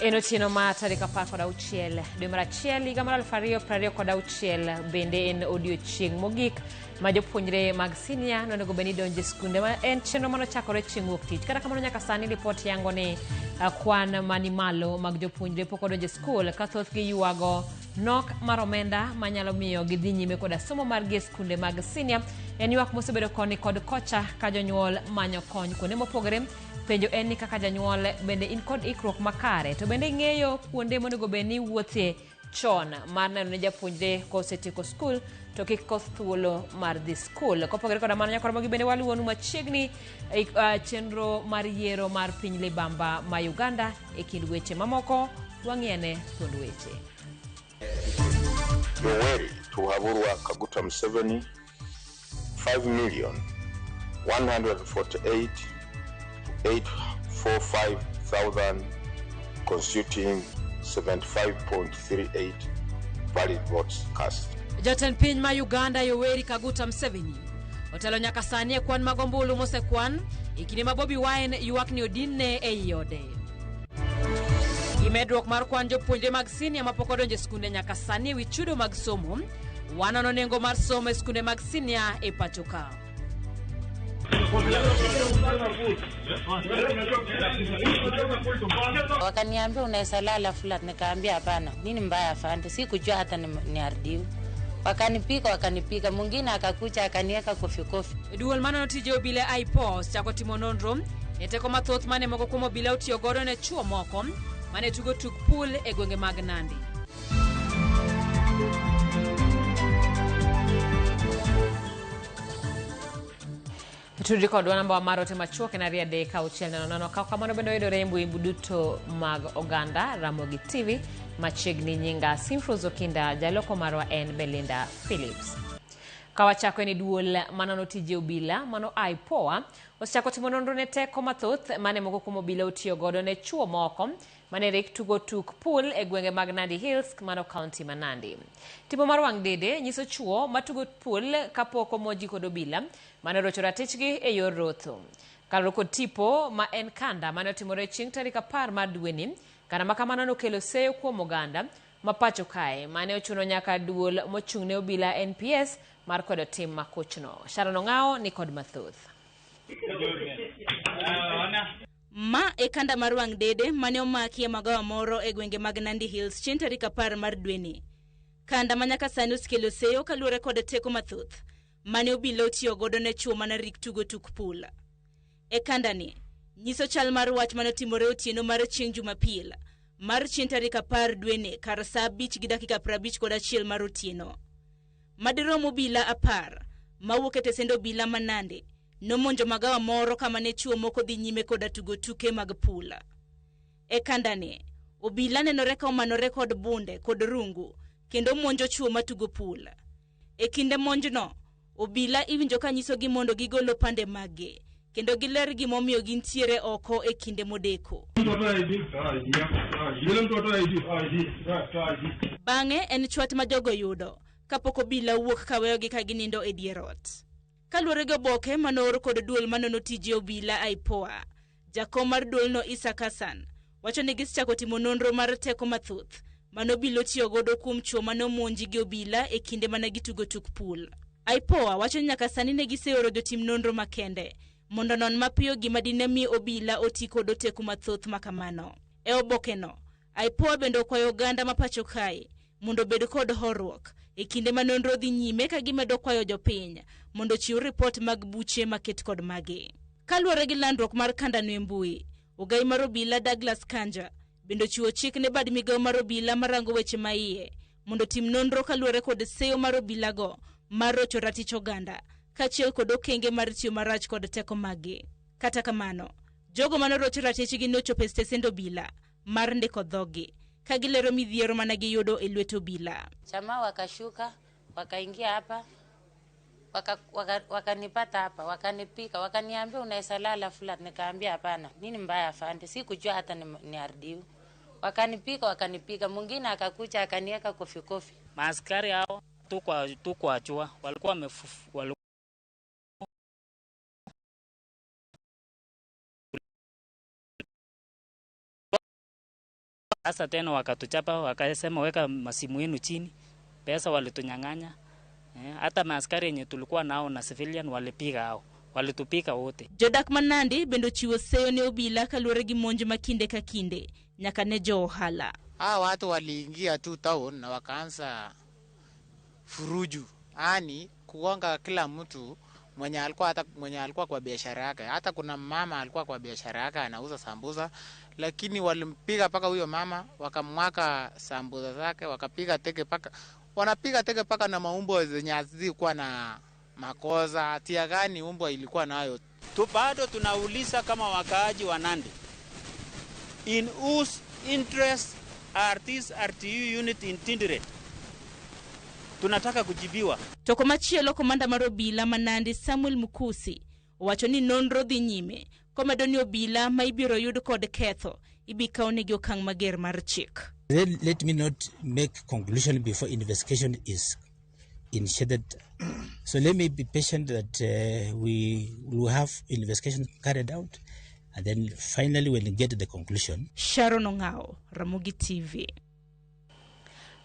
En otieno ma tarik 16 dwe mar achiel higa mar 2026 bende en odiochieng' mogik ma jopuonjre mag sinia nonego bed ni donjo e skunde ma en chenro manochakore chieng' wuok tich. Kata kamano nyaka sani ripot yango ni kwan mani malo mag jopuonjre pok odonjo e skul ka thothgi ywago nok mar omenda manyalo miyo gidhi nyime koda somo margi e skunde mag sinia. En ywak mosebedo koni kod kocha ka jonyuol manyo kony kuonde mopogore. Penjo en ni kaka janyuol bende in kod ikruok makare to bende ing'eyo kuonde monego bed ni iwuothie chon mar neno ni japuonjre kosetieko skul to kik kos thuolo mar dhi skul. Kopogore koda mano nyakoromogi bende waluwonu machiegni e, chenro mar yiero mar piny libamba ma Uganda e kind weche mamoko wang'iane thuond weche. Yoweri Tuhaburwa Kaguta Museveni 5 million 148 845 thousand constituting 75.38 valid votes cast. Jatend piny ma Uganda Yoweri Kaguta Museveni otelo nyaka sani e kwan mag ombulu mosekwan e kinde ma Bobi Wine ywak ni odinne ei ode. Gi medruok mar kwan jopuonjre mag sinia mapok odonjo e skunde nyaka sani e wi chudo mag somo, wanono nengo mar somo e skunde mag sinia e pacho ka. Wakaniambia unaweza lala flat, nikaambia hapana, nini mbaya afande, sikujua hata ni RDU. Wakanipika wakanipika, mwingine akakuja akaniweka kofi kofi. Duol manono tije obila IPOA osechako timo nonro e teko mathoth mane moko kuom obila otiyo godo ne chuo moko mane tugo tuk pool e gwenge mag Nandi. Tudri kodwa namba mar ote machuok en 23600. Kaw kamano bende oyudore e mbui duto mag oganda Ramogi TV machiegni. Nyinga Simfrose Okinda, jaloko marwa en Belinda Phillips. Ka wachako en duol manono tije obila mano IPOA osechako timo nonro ne teko mathoth mane moko kuom obila otiyo godo ne chuo moko mane rik tugo tuk pool e gwenge mag Nandi Hills mano kaunti ma Nandi. Tipo mar wang' dede nyiso chuo matugo pool kapok omonji kod obila mane orocho ratichgi e yor rotho. Kaluwore kod tipo ma en kanda mane otimore chieng' tarik 10 mar dweni, kanda ma kamano nokelo seyo kuom oganda ma pacho kae mane ochuno nyaka duol mochung' ne obila NPS mar kwedo tim makochno. Sharon Ong'awo ni kod mathoth. Ma e kanda mar wang' dede mane omaki e magawa moro e gwenge mag Nandi Hills chieng' tarik 10 mar dweni. Kanda ma nyaka sani osekelo seyo kaluwore kod teko mathoth mane obila otiyo godo ne chwo mana rik tugo tuk pool. E kandani, nyiso chal mar wach mane otimore otieno mar chieng' Jumapil mar chieng' tarik 10 dweni kar saa abich gi dakika prabich kod achiel mar otieno. Madirom obila 10 mawuok e tesend obila ma Nandi nomonjo magawa moro kama ne chwo moko dhi nyime koda tugo tuke mag pool. E kandani, obila nenore ka omanore kod bunde kod rungu kendo monjo chwo matugo pool. E kinde monjno, obila iwinjo ka nyisogi mondo gigol opande maggi kendo giler gimomiyo gintiere oko e kinde modeko. Bang'e en chwat ma jogo yudo kapok obila owuok kaweyogi ka ginindo e dier ot. Kaluwore gi oboke manoor kod duol manono tije obila IPOA, jakom mar duolno Isaac Hassan wacho ni gisechako timo nonro mar teko mathoth mane obila otiyo godo kuom chwo mane omonji gi obila e kinde mane gitugo tuk pool. IPOA wacho ni nyaka sani ne giseoro jotim nonro makende mondo onon mapiyo gima dine mi obila oti kod oteku mathoth makamano. E obokeno, IPOA bende okwayo oganda ma pacho kae mondo obed kod horuok e kinde ma nonro dhi nyime ka gimedo kwayo jopiny mondo ochiw ripot mag buche maket kod magi. Kaluwore gi landruok mar kandano e mbui, ogai mar obila Douglas Kanja bende ochiwo chik ne bad migawo mar obila marango weche ma iye mondo otim nonro kaluwore kod seyo mar obilago mar rocho ratich oganda kaachiel kod okenge mar tiyo marach kod teko maggi. Kata kamano, jogo mane orocho ratichgi nochopo e stesend obila mar ndiko dhogi ka gilero midhiero mane giyudo e lwet obila. Chama wakashuka wakaingia hapa wakanipata hapa wakanipika wakaniambia unaweza lala flat, nikaambia hapana, nini mbaya afande, sikujua hata ni RDU. Wakanipika wakanipika, mwingine akakuja akaniweka kofi kofi. Maaskari hao tukuachua walikuwa walikuwa Sasa tena wakatuchapa, wakasema weka masimu yenu chini, pesa walitunyang'anya. Hata maaskari yenye tulikuwa nao na civilian walipiga hao, walitupiga wote. Jodak ma Nandi bende ochiwo seyo ne obila kaluwore gi monj ma kinde ka kinde nyaka ne jo ohala. Hawa watu waliingia tu town na wakaanza furuju, yani kugonga kila mtu mwenye alikuwa, hata mwenye alikuwa kwa biashara yake. Hata kuna mama alikuwa kwa biashara yake anauza sambusa, lakini walimpiga paka huyo mama, wakamwaka sambusa zake, wakapiga teke paka, wanapiga teke paka na maumbwa zenye hazikuwa na makosa. Hatia gani umbwa ilikuwa nayo? Tu bado tunauliza kama wakaaji wa Nandi, in whose interest are these RTU unit in Tinderet? Tunataka kujibiwa. To komachielo, komanda mar obila ma Nandi Samuel Mukusi owacho ni nonro dhi nyime komedo ni obila ma ibiro yud kod ketho ibi kawnegi okang' mager mar chik. Let me not make conclusion before investigation is initiated. So let me be patient that we will have investigation carried out, and then finally when we get the conclusion. Sharon Ong'ao, Ramogi TV.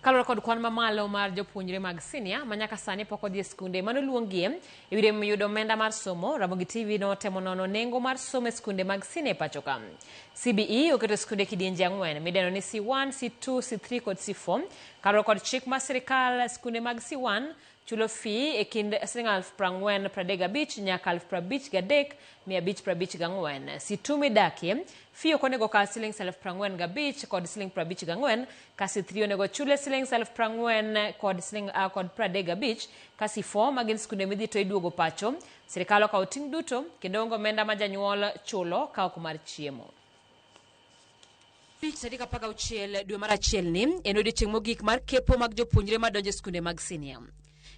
Kaluwore kod kwan mamalo mar jopuonjre mag senior ma nyaka sani pok odhi e skunde manoluongie e wi yudo omenda mar somo, Ramogi TV notemo nono nengo mar somo e skunde mag senior e pacho ka. CBE oketo skunde kidienje ang'wen midendo ni C1, C2, C3 kod C4. Kaluwore kod chik mar sirikal, skunde mag C1 chulo fee e kind siling 40,035 nyaka 53,554. C2 midakie fee ok onego kal siling 45,000 kod siling 54, ka C3 onego chule siling 40,000 kod siling kod 35, ka C4 magin skunde midhi to iduogo pacho, sirikal okawo ting' duto kendo onge omenda ma janyuol chulo ka ok mar chiemo. Tarik 16 dwe mar achiel ni en odiechieng' mogik mar kepo mag jopuonjre madonjo e skunde mag senior.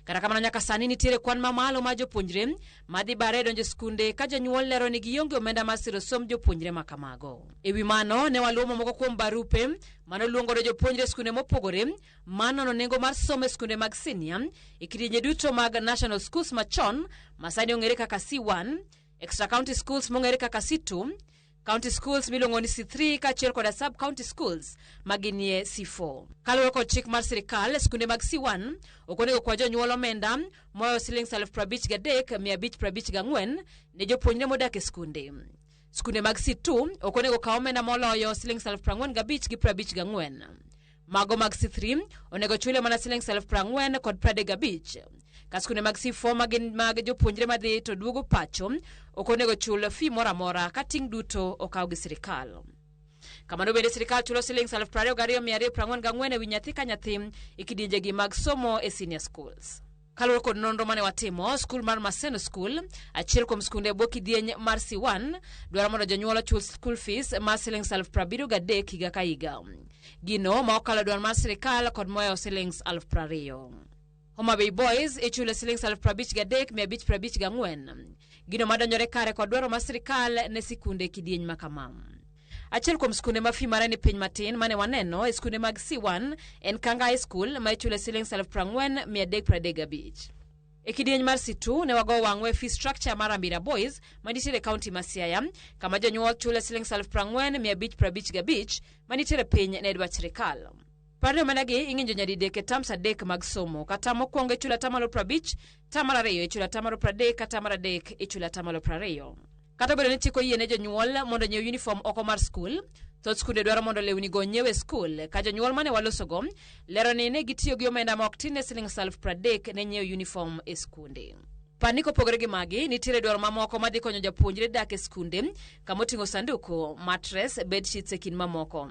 Kata kamano, nyaka sani nitiere kwan mamalo mar jopuonjre madhi bare donjo e skunde ka jonyuol lero ni gionge omenda mar siro somb jopuonjre ma kamago. E wi mano, ne waluomo moko kuom barupe manoluongodo jopuonjre e skunde mopogore manono nengo mar somo e skunde mag senior e kidienje duto mag national schools machon ma sani ong'ere kaka C1, extra county schools mong'ere kaka C2, county schools miluongo ni C3 kaachiel koda sub county schools maginie C4. Kaluwore kod chik mar sirikal, skunde mag C1 ok onego kwa jonyuol omenda moyo siling 53,554 ne jopuonjre modak e skunde. Skunde mag C2 ok onego kaw omenda moloyo siling 45,054. Mago mag C3 onego chule mana siling 40,000 kod 35. Ka skunde mag C4 magin mag jopuonjre madhi to duogo pacho ok onego chul fee moro amora ka ting' duto okaw gi sirikal. Kamano bende, sirikal chulo siling 22,244 ewi nyathi ka nyathi e kidienjegi mag somo e senior schools. Kaluwore kod nonro mane watimo, skul mar Maseno School, achiel kuom skunde e bwo kidieny mar C1, dwaro mondo jonyuol ochul school fees mar siling 73,000 higa ka higa. Gino ma okalo dwaro mar sirikal kod mohewo siling 20,000. Homa Bay Boys ichulo siling 53,554. Gino madonjore kare kod dwaro mar sirikal ne sikunde kidieny ma kama. Achiel kuom skunde ma fee mare ni piny matin mane waneno e skunde mag C1 en Kanga High School ma ichulo siling 40,335. E kidieny mar C2 ne wago wang'wa e fee structure mar Ambira Boys manitiere e kaunti ma Siaya, kama jonyuol chulo siling 40,555 manitiere piny ne dwach sirikal. Par ni omenda gi ing'injo nyadidek e terms adek mag somo, kata mokwongo ichulo 50%, term mar ariyo ichulo 30%, ka term mar adek ichulo 20%. Kata obedo ni chik oyie ne jonyuol mondo onyiew uniform oko mar skul, thoth skunde dwaro mondo lewni go onyiew e skul, ka jonyuol mane walosogo lero ni ne gitiyo gi omenda ma ok tin ne siling 30,000 ne nyiewo uniform e skunde. Par ni kopogore gi magi, nitiere dwaro mamoko madhi konyo japuonjre dak e skunde kamoting'o sanduku, mattress, bedsheets e kind mamoko.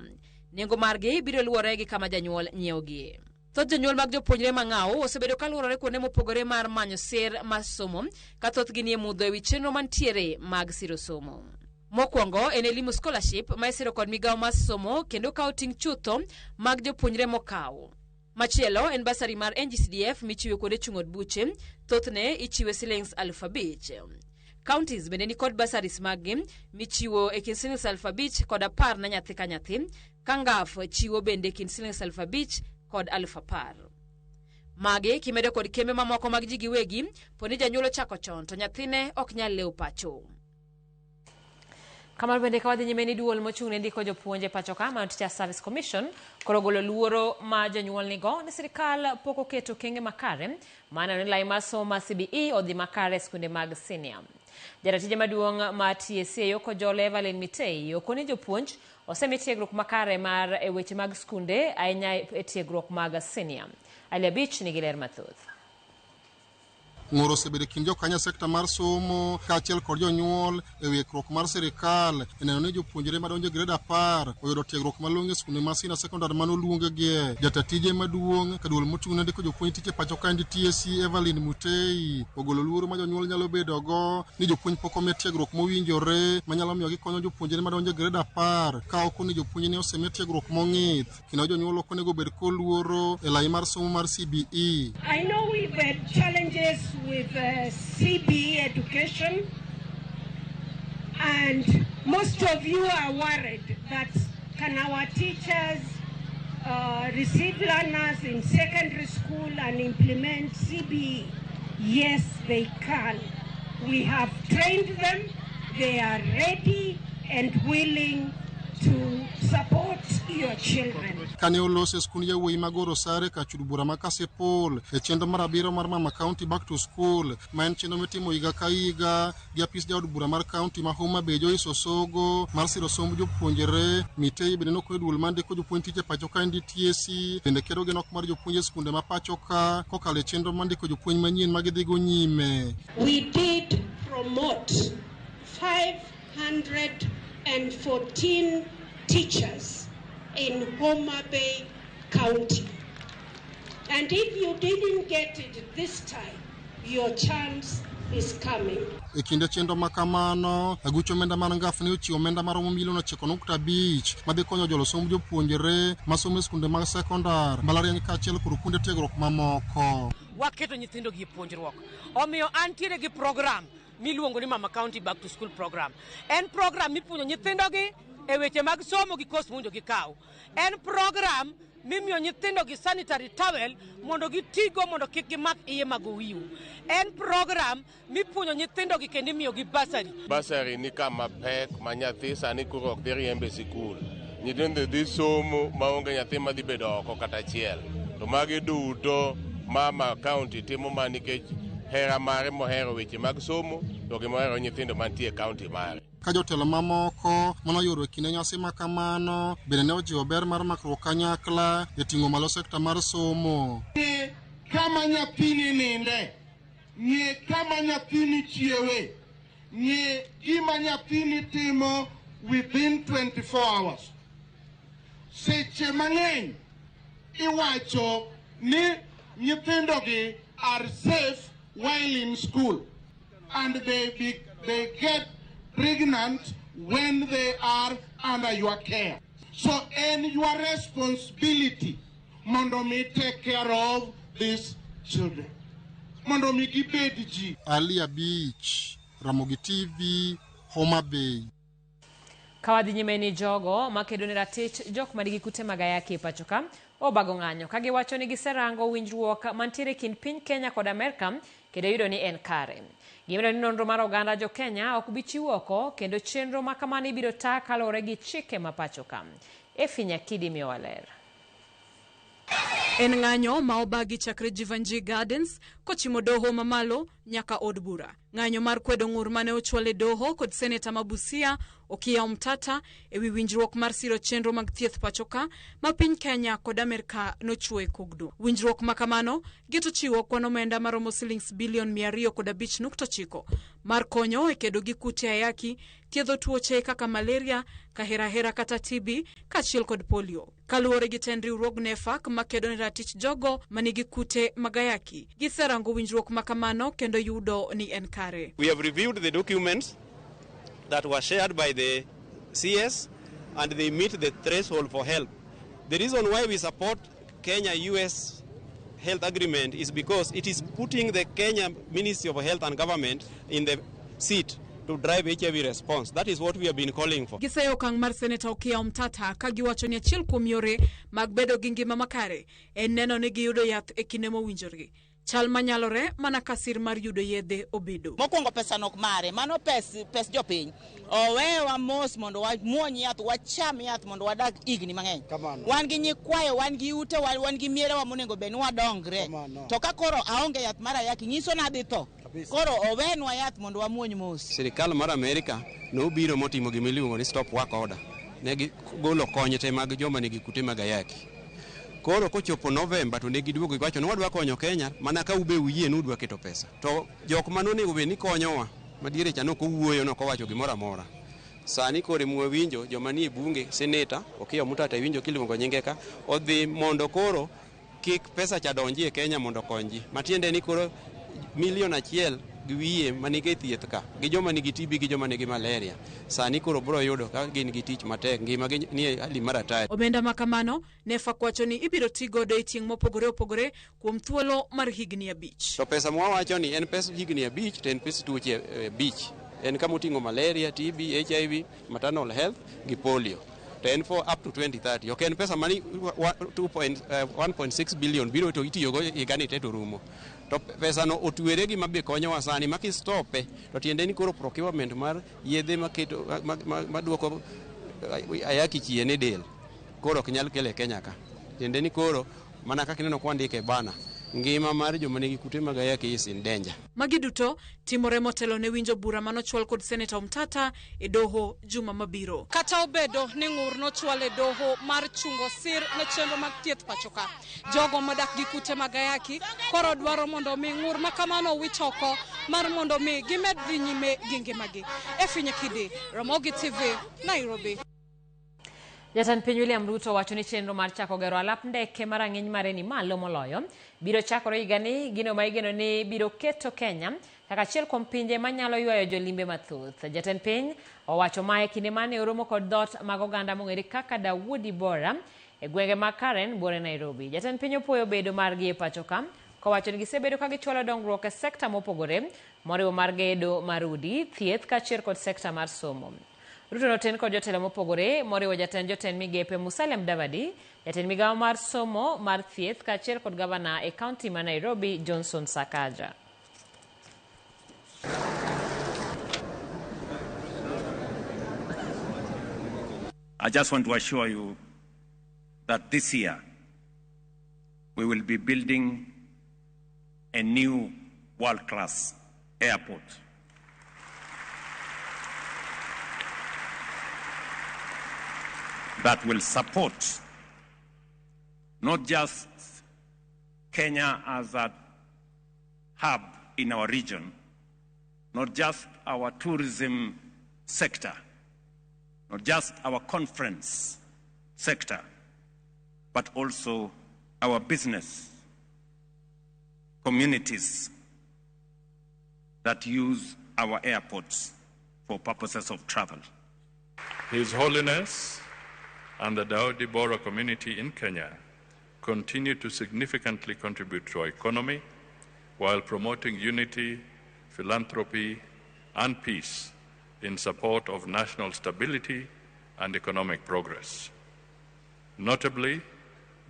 Nengo margi biro luwore gi kama janyuol nyiewogie. Thoth jonyuol mag jopuonjre mang'aw osebedo kaluorore kuonde mopogore mar manyo sir mar somo, ka thothgi nie mudho ewi chenro mantiere mag siro somo. Mokwongo en Elimu Scholarship ma isiro kod migawo mar somo kendo kawo ting' chutho mag jopuonjre mokaw. Machielo en bursary mar NGCDF michiwo kuonde chung' od buche, thothne ichiwe silings 5,000. Counties bende nikod bursaries maggi michiwo e kind silings 5,000 kod 10 ne nyathi ka nyathi, ka NGAAF chiwo bende e kind silings 5,000 kod 10,000. Magi kimedo kod kembe mamoko mag ji giwegi, poni janyuol ochako chon to nyathine ok nyal lewo pacho. Kamano bende ka wadhi nyime ni duol mochung' ne ndiko jopuonj e pacho ka mano Teacher Service Commission koro ogolo luoro ma jonyuol nigo ni sirikal pok oketo okenge makare mar neno ni lai mar somo mar CBE odhi makare e skunde mag senior. Jaratije maduong' mar TSC Ayoko Jole Evelyn Mitei okoni jopuonj osemi tiegruok makare mar e weche mag skunde ahinya e tiegruok mag senior. Ali Abich nigi ler mathoth. Ng'ur osebedo e kind jokanyo e sekta mar somo kaachiel kod jonyuol e wi ikruok mar sirikal e neno ni jopuonjre madonjo e gred 10 oyudo tiegruok malong'o e skunde mag senior secondary mane oluonggie. Jata tije maduong' ka duol mochung' ne ndiko jopuonj tich e pacho kaendi TSC Evelyn Mutei ogolo luoro ma jonyuol nyalo bedogo ni jopuonj pok omi tiegruok mowinjore manyalo miyo gikonyo jopuonjre madonjo e gred 10 ka ok ni jopuonj ne osemi tiegruok mong'ith kendo jonyuol ok onego bed koluoro e lai mar somo mar CBE. I know we've had challenges with CBE education, and most of you are worried that can our teachers receive learners in secondary school and implement CBE? Yes, they can. We have trained them. They are ready and willing to support your children. Kane oloso e skund yawuoyi mag Oro Sare kar chud bura ma Kasipul e chenro mar 7 mar Mama County Back to School ma en chenro mitimo higa ka higa gi apis jaod bura mar kaunti ma Homa Bay Joyce Osogo mar siro somb jopuonjre. Mitei bende nokone duol mar ndiko jopuonj tich e pacho kaendi TSC bende kedo gi nok mar jopuonj e skunde ma pacho ka kokalo e chenro mar ndiko jopuonj manyien ma gidhigo nyime. We did promote 514 teachers in Homa Bay County. And if you didn't get it this time, your chance is coming. E kinde chenro ma kamano, aguch omenda mar ngaf ne ochiwo omenda maromo milion 9.5 madhi konyo jolo somb jopuonjre masomo e skunde mag sekondar, mbalariany kaachiel kod kuonde tiegruok mamoko. Waketo nyithindo gi e puonjruok. Omiyo antiere gi program miluongo ni Mama County Back to School program. En program mipuonjo nyithindogi e weche mag somo gi kos mowinjo gikaw. En program mimiyo nyithindo gi sanitary towel mondo gitigo mondo kik gimak iye mag owiu. En program mipuonjo nyithindo gi kendo imiyogi bursary. Bursary ni kama pek ma nyathi sani koro ok dhi riembe e sikul. Nyithindo dhi somo maonge nyathi madhi bedo oko kata achiel. To magi duto Mama County timo ma nikech hera mare mohero weche mag somo to gi mohero nyithindo mantie e county mare. Ka jotelo mamoko manoyuoro e kinde nyasi ma kamano bende ne ojiwo ber mar makruok kanyakla e ting'o malo sekta mar somo. Ng'e kama nyathini ninde, ng'e kama nyathini chiewe, ng'e gima nyathini timo within 24 hours. Seche mang'eny iwacho ni nyithindogi are safe while in school and they get pregnant when they are under your care. So en your responsibility mondo mi take care of these children. Mondo mi gibed ji. Ali Abich, Ramogi TV, Homa Bay. Ka wadhi nyime ni jogo makedo ne ratich jok manigi kute mag ayaki e pacho ka obago ng'anyo ka giwacho ni giserango winjruok mantiere kind piny Kenya kod Amerka kendo yudo ni en kare. Gimedo ni nonro mar oganda jo Kenya ok bi chiw oko kendo chenro ma kamano ibiro taa kaluwore gi chike ma pacho ka. Efi Nyakidi miyowa ler. En ng'anyo ma obagi chakre Jivanjee Gardens kochimo doho mamalo nyaka od bura. Ng'anyo mar kwedo ng'ur mane ochwal e doho kod seneta ma Busia Okiya Omtata ewi winjruok mar siro chenro mag thieth pachoka ma piny Kenya kod Amerka nochiwo e kogno. Winjruok ma kamano geto chiwo kwan omenda maromo silings bilion 205.9 mar konyo e kedo gi kute ayaki, thiedho tuoche kaka malaria, kaherahera kata TB kaachiel kod polio. Kaluwore gi tend riwruog NEPHAK makedo ne ratich jogo manigi kute mag ayaki, giserango winjruok ma kamano kendo yudo ni en kare. We have reviewed the documents that were shared by the CS and they meet the threshold for help. The reason why we support Kenya-US health agreement is because it is putting the Kenya Ministry of Health and Government in the seat to drive HIV response. That is what we have been calling for. Giseyo okang' mar Seneta Okiya Omtata ka giwacho ni achiel kuom yore mag bedo gi ngima makare en neno ni giyudo yath e kinde mowinjore. Chal manyalore mana ka sir mar yudo yedhe obedo. Mokwongo pesa nok mare, mano pes, pes jopiny. Owewa mos mondo wamuony yath, wacham yath mondo wadag higni mang'eny. Wan gi nyikwayo, wan gi ute, wan gi mierewa monego bed ni wadongre. To ka koro aonge yath mar ayaki, nyiso ni adhi tho. Koro owenwa yath mondo wamuony mos. Sirikal mar Amerika nobiro motimo gima iluongo ni stop work order. Ne gigolo kony te mag joma nigi kute mag ayaki. Koro kochopo Novemba to ne giduogo giwacho ni wadwa konyo Kenya mana ka ube uyie ni udwa keto pesa. To jok mane onego bed ni konyowa madiere cha nok owuoyo nok owacho gimoro amora. Sani koro ema wawinjo joma nie bunge, seneta Okiya Omtatah iwinjo kiluongo nyinge ka, odhi mondo koro kik pesa cha donji e Kenya mondo okony ji. Matiende ni koro milion achiel gi wiye manigi thieth ka, gi joma nigi TB gi joma nigi malaria, sani koro bro yudo ka gin gi tich matek, ngima gi nie hali mar hatari. Omenda ma kamano, NEPHAK wacho ni ibiro ti godo e tieng' mopogore opogore kuom thuolo mar higni 5. To pesa mwawacho ni en pes higni 5 to en pes tuoche 5. En kama oting'o malaria, TB, HIV, maternal health gi polio. To en for up to 2030. Ok en pesa mani 1.6 billion biro to itiyogo higani te to rumo. To pesa no otwere gi mabe konyowa sani ma kistope to tiende ni koro procurement mar yedhe maketo maduoko ayaki chien e del koro ok nyal kele Kenya ka. Tiende ni koro mana kaka ineno kwandike e bana, ngima mar joma nigi kute mag ayaki is in danger. Magi duto timore motelo ne winjo bura manochwal kod Seneta Omtatah e doho juma mabiro. Kata obedo ni ng'ur nochwal e doho mar chungo sir ne chenro mag thieth pacho ka, jogo modak gi kute mag ayaki koro dwaro mondo mi ng'ur ma kamano owit oko mar mondo mi gimed dhi nyime gi ngimagi. Effie Nyakidi, Ramogi TV, Nairobi. Jatend piny William Ruto wacho ni chenro mar chako gero alap ndeke ma rang'iny mare ni malo moloyo biro chakore higani, gino ma igeno ni biro keto Kenya kaka achiel kuom pinje manyalo ywayo jolimbe mathoth. Jatend piny owacho mae kinde mane oromo kod dhoot mag oganda mong'ere kaka Dawoodi Bohra e gwenge mag Karen buore Nairobi. Jatend piny opuoyo bedo margi e pacho ka kowacho ni gisebedo ka gichwalo dongruok e sekta mopogore moriwo mar gedo mar udi, thieth kaachiel kod sekta mar somo. Ruto noten kod jotelo mopogore moriwo jatend jotend migepe Musalia Mudavadi, jatend migawo mar somo mar thieth kaachiel kod gavana e kaunti ma Nairobi Johnson Sakaja. I just want to assure you that this year we will be building a new world-class airport. That will support not just Kenya as a hub in our region, not just our tourism sector, not just our conference sector, but also our business communities that use our airports for purposes of travel. His Holiness and the Dawoodi Bohra community in Kenya continue to significantly contribute to our economy while promoting unity, philanthropy, and peace in support of national stability and economic progress. Notably,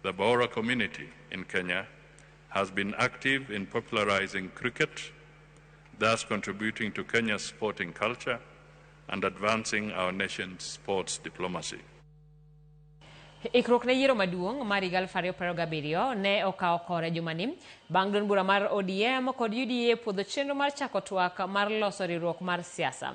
the Bohra community in Kenya has been active in popularizing cricket, thus contributing to Kenya's sporting culture and advancing our nation's sports diplomacy. Ikruok ne yiero maduong' mar higa 2027 ne okawo kore jumani bang' duond bura mar ODM kod UDA puodho chenro mar chako twak mar loso riwruok mar siasa.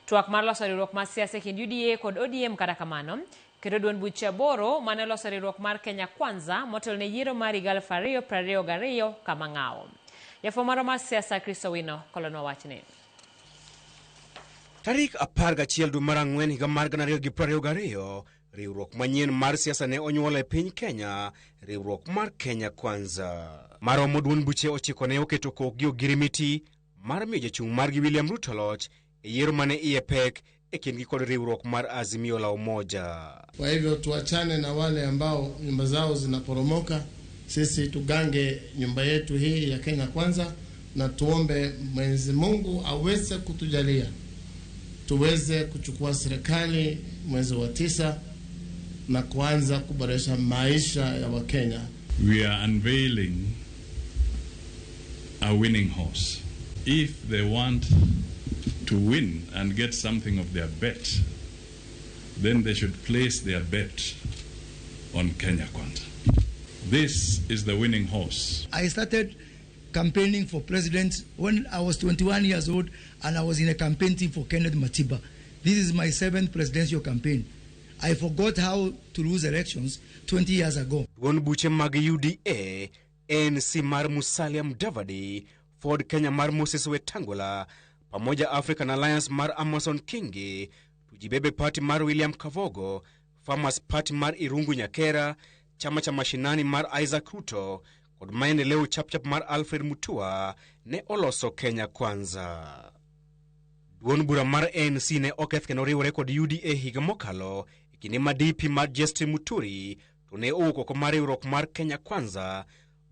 Twak mar loso riwruok mar siasa e kind UDA kod ODM kata kamano keto duond buche 8 mane oloso riwruok mar Kenya Kwanza motelo ne yiero mar higa 2022 kama ng'awo. Jafwambo marwa mar siasa Chris Owino kolonwa wachni. Tarik 11 dwe mar ang'wen higa mar 2022, riwruok manyien mar siasa ne onyuol e piny Kenya, riwruok mar Kenya Kwanza. Maromo duond buche 9 ne oketo kokgi ogirimiti mar miyo jachung' margi William Ruto loch e yiero mane iye pek e kindgi kod riwruok mar Azimio la Umoja. Kwa hivyo tuachane na wale ambao nyumba zao zinaporomoka, sisi tugange nyumba yetu hii ya Kenya Kwanza na tuombe Mwenyezi Mungu aweze kutujalia tuweze kuchukua serikali mwezi wa 9 na kuanza kuboresha maisha ya Wakenya. We are unveiling a winning horse. If they want to win and get something of their bet, then they should place their bet on Kenya Kwanza. This is the winning horse. I started campaigning for president when I was 21 years old, and I was in a campaign team for Kenneth Matiba. This is my 7th presidential campaign. I forgot how to lose elections 20 years ago. Duond buche mag UDA, ANC mar Musalia Mudavadi, Ford Kenya mar Moses Wetangula, pamoja African Alliance mar Amason Kingi, Tujibebe Party mar William Kavogo, Farmers Party mar Irungu Nyakera, Chama cha Mashinani mar Isaac Ruto kod Maendeleo Chapchap mar Alfred Mutua ne oloso Kenya Kwanza. Duond bura mar ANC ne oketh kendo riwore kod UDA higa mokalo e kinde ma DP mar Justin Muturi to ne owuok oko mar riwruok mar Kenya Kwanza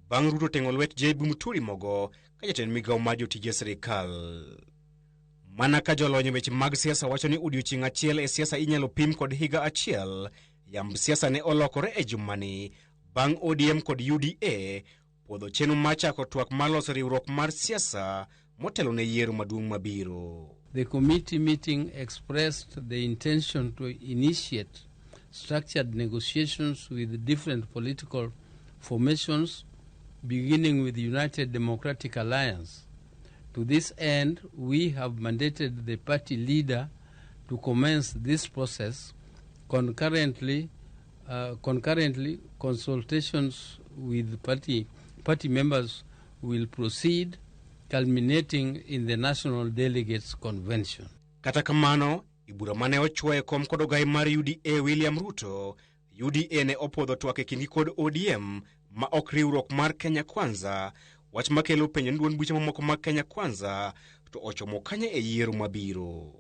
bang' Ruto teng'o lwet JB Muturi mogo ka jatend migawo mar jotije sirikal. Mana ka jolony e weche mag siasa wacho ni odiochieng' achiel e siasa inyalo pim kod higa achiel, yamb siasa ne olokore e jumani bang' ODM kod UDA puodho chenro mar chako twak mar loso riwruok mar siasa motelo ne yiero maduong' mabiro. The committee meeting expressed the intention to initiate structured negotiations with different political formations, beginning with the United Democratic Alliance. To this end, we have mandated the party leader to commence this process. Concurrently, consultations with party members will proceed, culminating in the National Delegates Convention. Kata kamano, e bura mane ochwoye kom kod ogai mar UDA William Ruto, UDA ne opuodho twak e kindgi kod ODM ma ok riwruok mar Kenya Kwanza, wach makelo penjo ni duond buche mamoko mag Kenya Kwanza to ochomo kanye e yiero mabiro.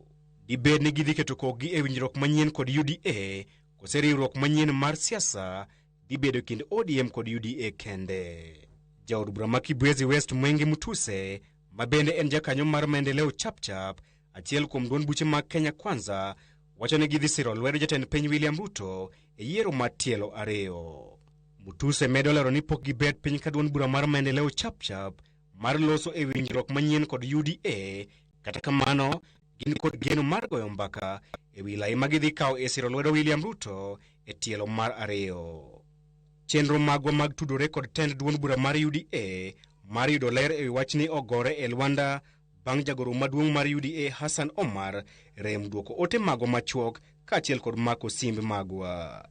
Dibed ni gidhi keto kokgi e winjruok manyien kod UDA kose riwruok manyien mar siasa dhi bedo e kind ODM kod UDA kende. Jaod bura ma Kibwezi West Mwenge Mutuse, ma bende en jakanyo mar Maendeleo Chapchap, achiel kuom duond buche mag Kenya Kwanza, wacho ni gidhi siro lwedo jatend piny William Ruto e yiero mar tielo ariyo. Mutuse medo lero ni pok gibet piny ka duond bura mar Maendeleo Chapchap mar loso e winjruok manyien kod UDA, kata kamano gin kod geno mar goyo mbaka e wi lai ma gidhi kawo e siro lwedo William Ruto e tielo mar ariyo. Chenro magwa mag tudore kod tend duond bura mar UDA mar yudo ler e wi wachni ogore e lwanda bang' jagoro maduong' mar UDA Hassan Omar rem duoko ote magwa machuok kaachiel kod mako simbe magwa.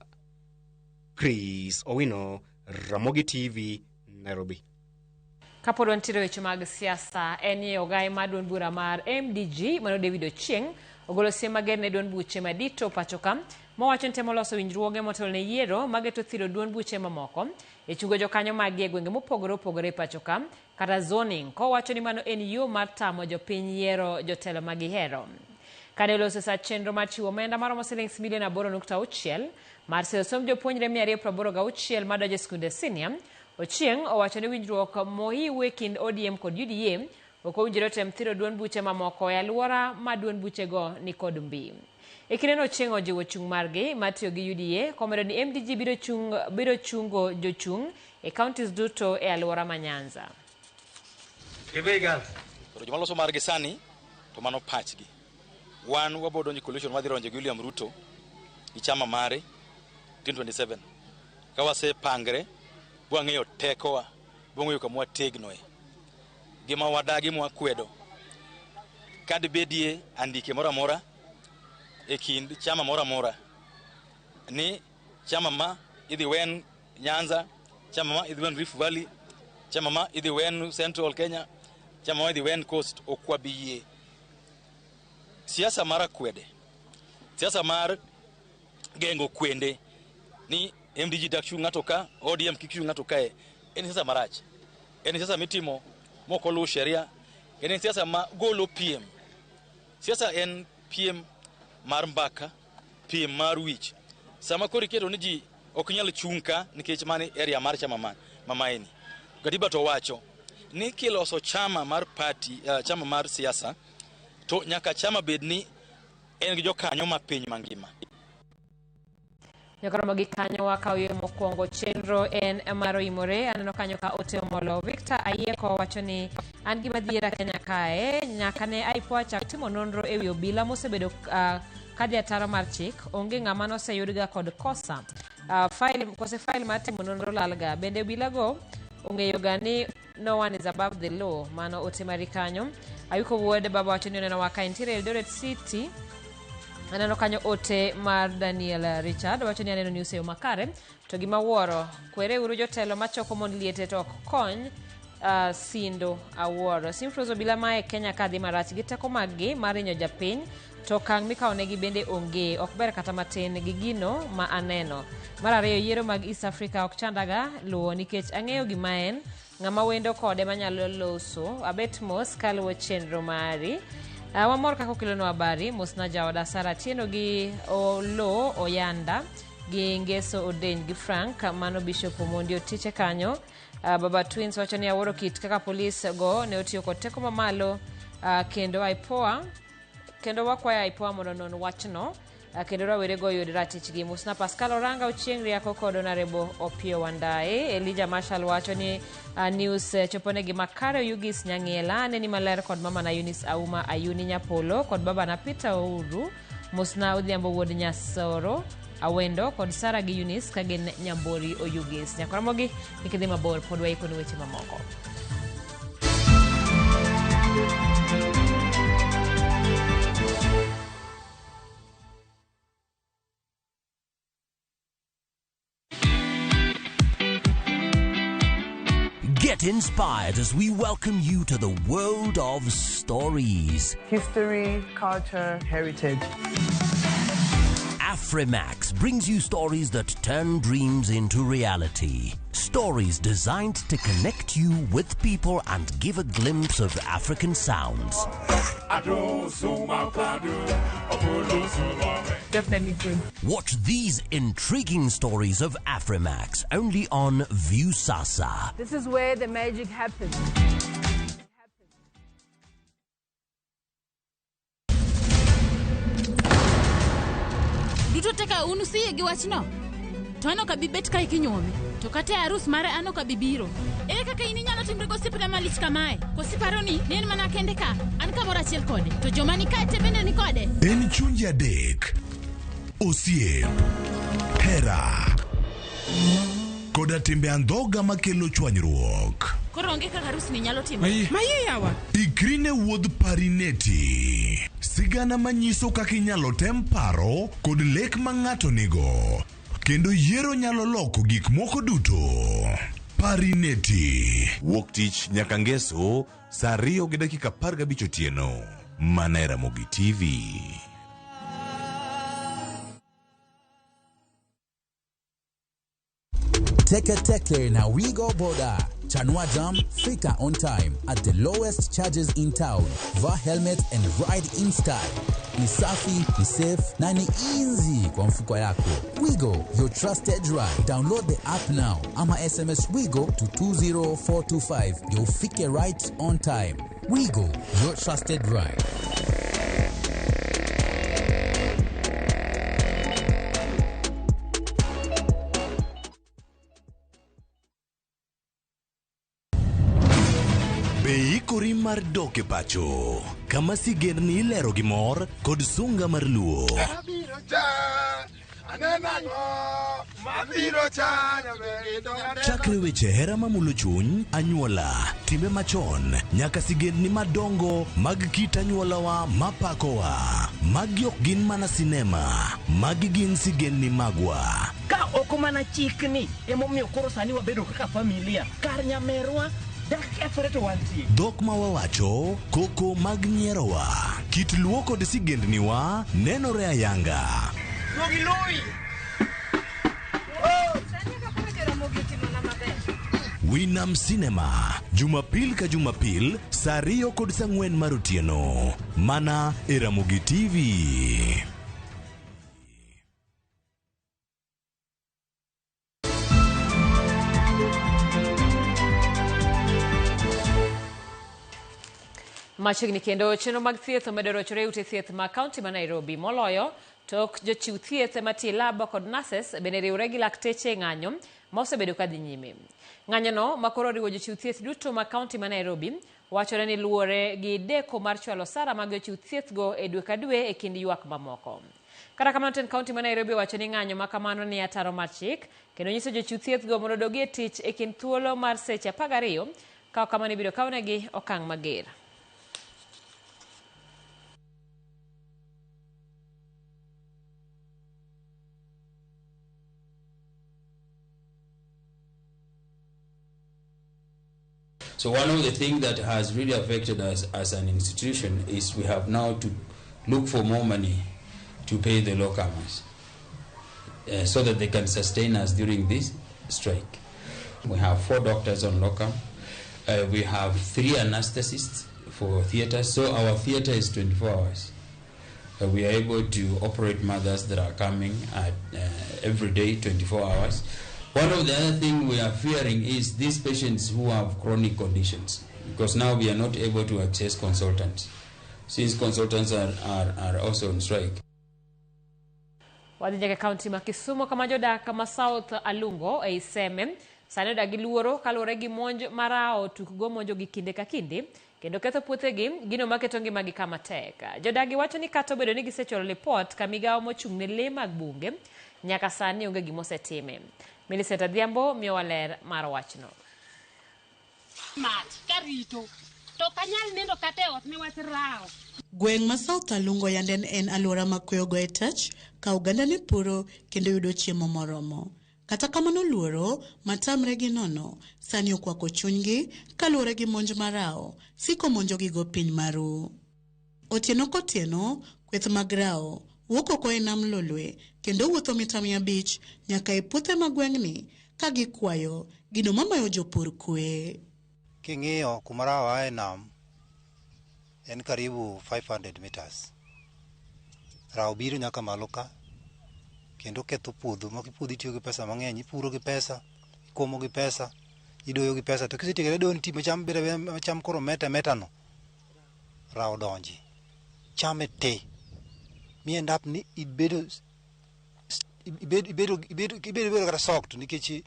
Chris Owino, Ramogi TV, Nairobi. Kapod wantiere weche mag siasa, en ni ogai mar duond bura mar MDG mano David Ochieng ogolo siem mager ne duond buche madito pacho ka mowacho ni temo loso winjruoge motelo ne yiero mageto thiro duond buche mamoko e chungo jokanyo maggi e gwenge mopogore opogore e pacho ka kata zoning, kowacho ni mano en yo mar tamo jopiny yiero jotelo ma gihero. Kane oloso sa chenro mar chiwo omenda maromo siling milion 8.6 mar siro somb jopuonjre 286 madonjo e skunde senior, Ochieng owacho ni winjruok mohiw e kind ODM kod UDA ok owinjore otem thiro duond buche mamoko e alwora ma duond buchego ni kod mbi. E kindeno Ochieng ojiwo chung' margi mar tiyo gi UDA komedo ni MDG biro chungo jochung' e counties duto e alwora ma Nyanza. Koro joma loso margi sani to mano pachgi. Wan wabiro donjo e coalition wadhi donjo gi William Ruto gi chama mare 2027. Ka wasepangre, bwang'eyo tekowa, bwang'eyo kama wategnoe. Gima wadagi mwakwedo. Kadibedie andike moro amora e kind chama moro amora ni chama ma idhi wen Nyanza, chama ma idhi wen Rift Valley, chama ma idhi wen Central Kenya, chama ma idhi wen Coast, ok wabi yie. Siasa mar akwede, siasa mar geng'o kwende ni MDG dak chung' ng'ato ka, ODM kik chung' ng'ato kae, en siasa marach. En siasa mitimo mok oluw sheria, en siasa ma golo piem. Siasa en piem mar mbaka, piem mar wich. Sama koro iketo ni ji ok nyal chung' ka nikech mano area mar chama ma maeni. Katiba to wacho ni kiloso chama mar party, chama mar siasa, to nyaka chama bed ni en gi jokanyo ma piny mangima. Nyakoromo gi kanyo wakawo yo mokwongo chenro en mar oimore. Aneno kanyo ka ote omolo. Victor Ayieko wacho ni an gima dhiera Kenya kae nyaka ne IPOA chak timo nonro ewi obila mosebedo kadhi ataro mar chik, onge ng'ama noseyudga kod kosa. File, kose file mar timo nonro lalga. Bende obila go ong'eyo ga ni no one is above the law. Mano ote mari kanyo. Ayuko wuod baba wacho ni oneno wa ka entiere Eldoret City. Aneno kanyo ote mar Daniel Richard wacho ni aneno news e yo makare to gima wuoro kwere uru jotelo machoko mond liete to ok kony sindo awuoro. Simfros obila ma e Kenya ka dhi marach gi teko maggi mar hinyo japiny to okang' mikawonegi bende onge, ok ber kata matin gi gino ma aneno. Mar ariyo, yiero mag East Africa ok chandaga luwo nikech ang'eyo gima en, ng'ama wendo kode manyalo loso. Abet mos kaluwo chenro mari. Wamor kaka okelonwa habari. Mosna jaoda Sara Atieno gi Olo Oyanda gi Ngeso Odeny gi Frank, mano Bishop Omondi Otiche kanyo. Baba Twins wacho ni awuoro kit kaka polis go ne otiyo kod teko mamalo, kendo IPOA kendo wakwayo IPOA mondo onon wachno, kendo rawere go oyud ratichgi. Mosna Pascal Oranga Ochieng' Riako kod Honorable Opiyo Wandayi. Elijah Marshall wacho ni news choponegi makare. Oyugis Nyang'ela aneni maler kod mama na Eunice Auma Ayuni Nyapolo kod baba na Peter Ouru. Mosna Odhiambo wuod Nyasoro Awendo kod Sara gi Eunice ka gin Nyambori Oyugis. Nyakoramogi kik idhi mabor, pod waikoni weche mamoko. Get inspired as we welcome you to the world of stories. History, culture, heritage. Afrimax brings you stories that turn dreams into reality. Stories designed to connect you with people and give a glimpse of African sounds. Definitely good. Watch these intriguing stories of Afrimax only on Viusasa. This is where the magic happens. Duto te ka un usiyie gi wachno, to an ok abi bet kae kinyuome, to kata e arus mare an ok abi biro. Ere kaka in inyalo timri gosiepna malich kamae? Koso iparo ni ne en mana kende ka, an kamoro achiel kode, to joma ni kae te bende ni kode? En chunje adek, osiep, hera, koda timbe andhoga makelo chwanyruok. Koro onge kaka arus ni nyalo timore. Maye. Maye yawa. Ikri ne wuodh Parineti. Sigana manyiso kaka inyalo tem paro kod lek ma ng'ato nigo. Kendo yiero nyalo loko gik moko duto. Parineti. Wuok tich nyaka ngeso saa 2:15 otieno. Mana e Ramogi TV. Teke Teke na Wigo Boda. Chanua Jam, fika on time at the lowest charges in town. Vaa helmet and ride in style. Ni safi, ni safe na ni easy kwa mfuko yako. Wigo, your trusted ride. Download the app now ama SMS Wigo to 20425. You'll fike right on time. Wigo, your trusted ride. Be ikori mar dok e pacho kama sigendni ilero gi mor kod sunga mar luo. Mabiro cha, aneno ang'o? Mabiro cha, nyaber to aneno. Chakre weche hera mamulo chuny, anyuola, timbe machon, nyaka sigendni madongo mag kit anyuolawa mapakowa. Magi ok gin mana sinema, magi gin sigendni magwa. Ka ok mana chikni emomiyo koro sani wabedo kaka familia, kar nyamerwa dak kethore to wantie. Dhok ma wawacho, koko mag nyierowa, kit luo kod sigendniwa nenore ayanga. Duogi loyi. Winam Cinema, Jumapil ka Jumapil, saa 2 kod saa 4 mar otieno. Mana e Ramogi TV. Machiegni kendo chenro mag thieth omedo rochore e ute thieth ma kaunti ma Nairobi. Moloyo, tok jochiw thieth matiyo e lab kod nurses bende riwre gi lakteche e ng'anyo ma osebedo ka dhi nyime. Ng'anyono ma koro oriwo jochiw thieth duto ma kaunti ma Nairobi wachore ni luwore gi deko mar chwalo osara mag jochiw thieth go e dwe ka dwe e kind ywak mamoko. Kata kamano tend kaunti ma Nairobi owacho ni ng'anyo ma kamano ni ataro mar chik kendo nyiso jochiw thieth go mondo odogi e tich e kind thuolo mar seche 12 ka ok kamano ibiro kawnegi okang' mager. So one of the things that has really affected us as an institution is we have now to look for more money to pay the locumers so that they can sustain us during this strike. We have 4 doctors on locum. We have 3 anesthetists for theater. So our theater is 24 hours. We are able to operate mothers that are coming at every day, 24 hours. One of the other things we are fearing is these patients who have chronic conditions, because now we are not able to access consultants, since consultants are also on strike. Wadhi nyaka kaunti ma Kisumu kama jodak ma South Alungo ei Seme sani odak gi luoro kaluwore gi monj marao tukgo monjo gi kinde ka kinde kendo ketho puothegi, gino maketo ngimagi kama tek. Jodagi wacho ni kata obedo ni gisechwalo lipot ka migawo mochung' ne lee mag bunge, nyaka sani onge gimosetime. Millicent Adhiambo miyowa ler mar wachno. Mach karito to ok anyal nindo kata e ot niwach rawo. Gweng' ma South Alungo yande en alwora ma kwe ogoye tach ka oganda ne puro kendo yudo chiemo moromo. Kata kamano luoro matamre gi nono sani okwako chunygi kaluwore gi monj marao siko monjogi go piny maru. Otieno kotieno kweth mag rao wuok oko e nam Lolwe kendo wuotho mita 500 nyaka e puothe mag gweng'ni ka gikwayo gino mamayo jopur kwe. King'iyo kuma rao ae nam en karibu 500 meters. Rao biro nyaka malo ka kendo ketho puodho ma puodho itiyo gi pesa mang'eny, ipuro gi pesa, ikomo gi pesa, idoyo gi pesa, to kisetieko doyo nitie cham biro cham koro meta meta no rao donji chame te mi end up ni ibedo kata sokt nikech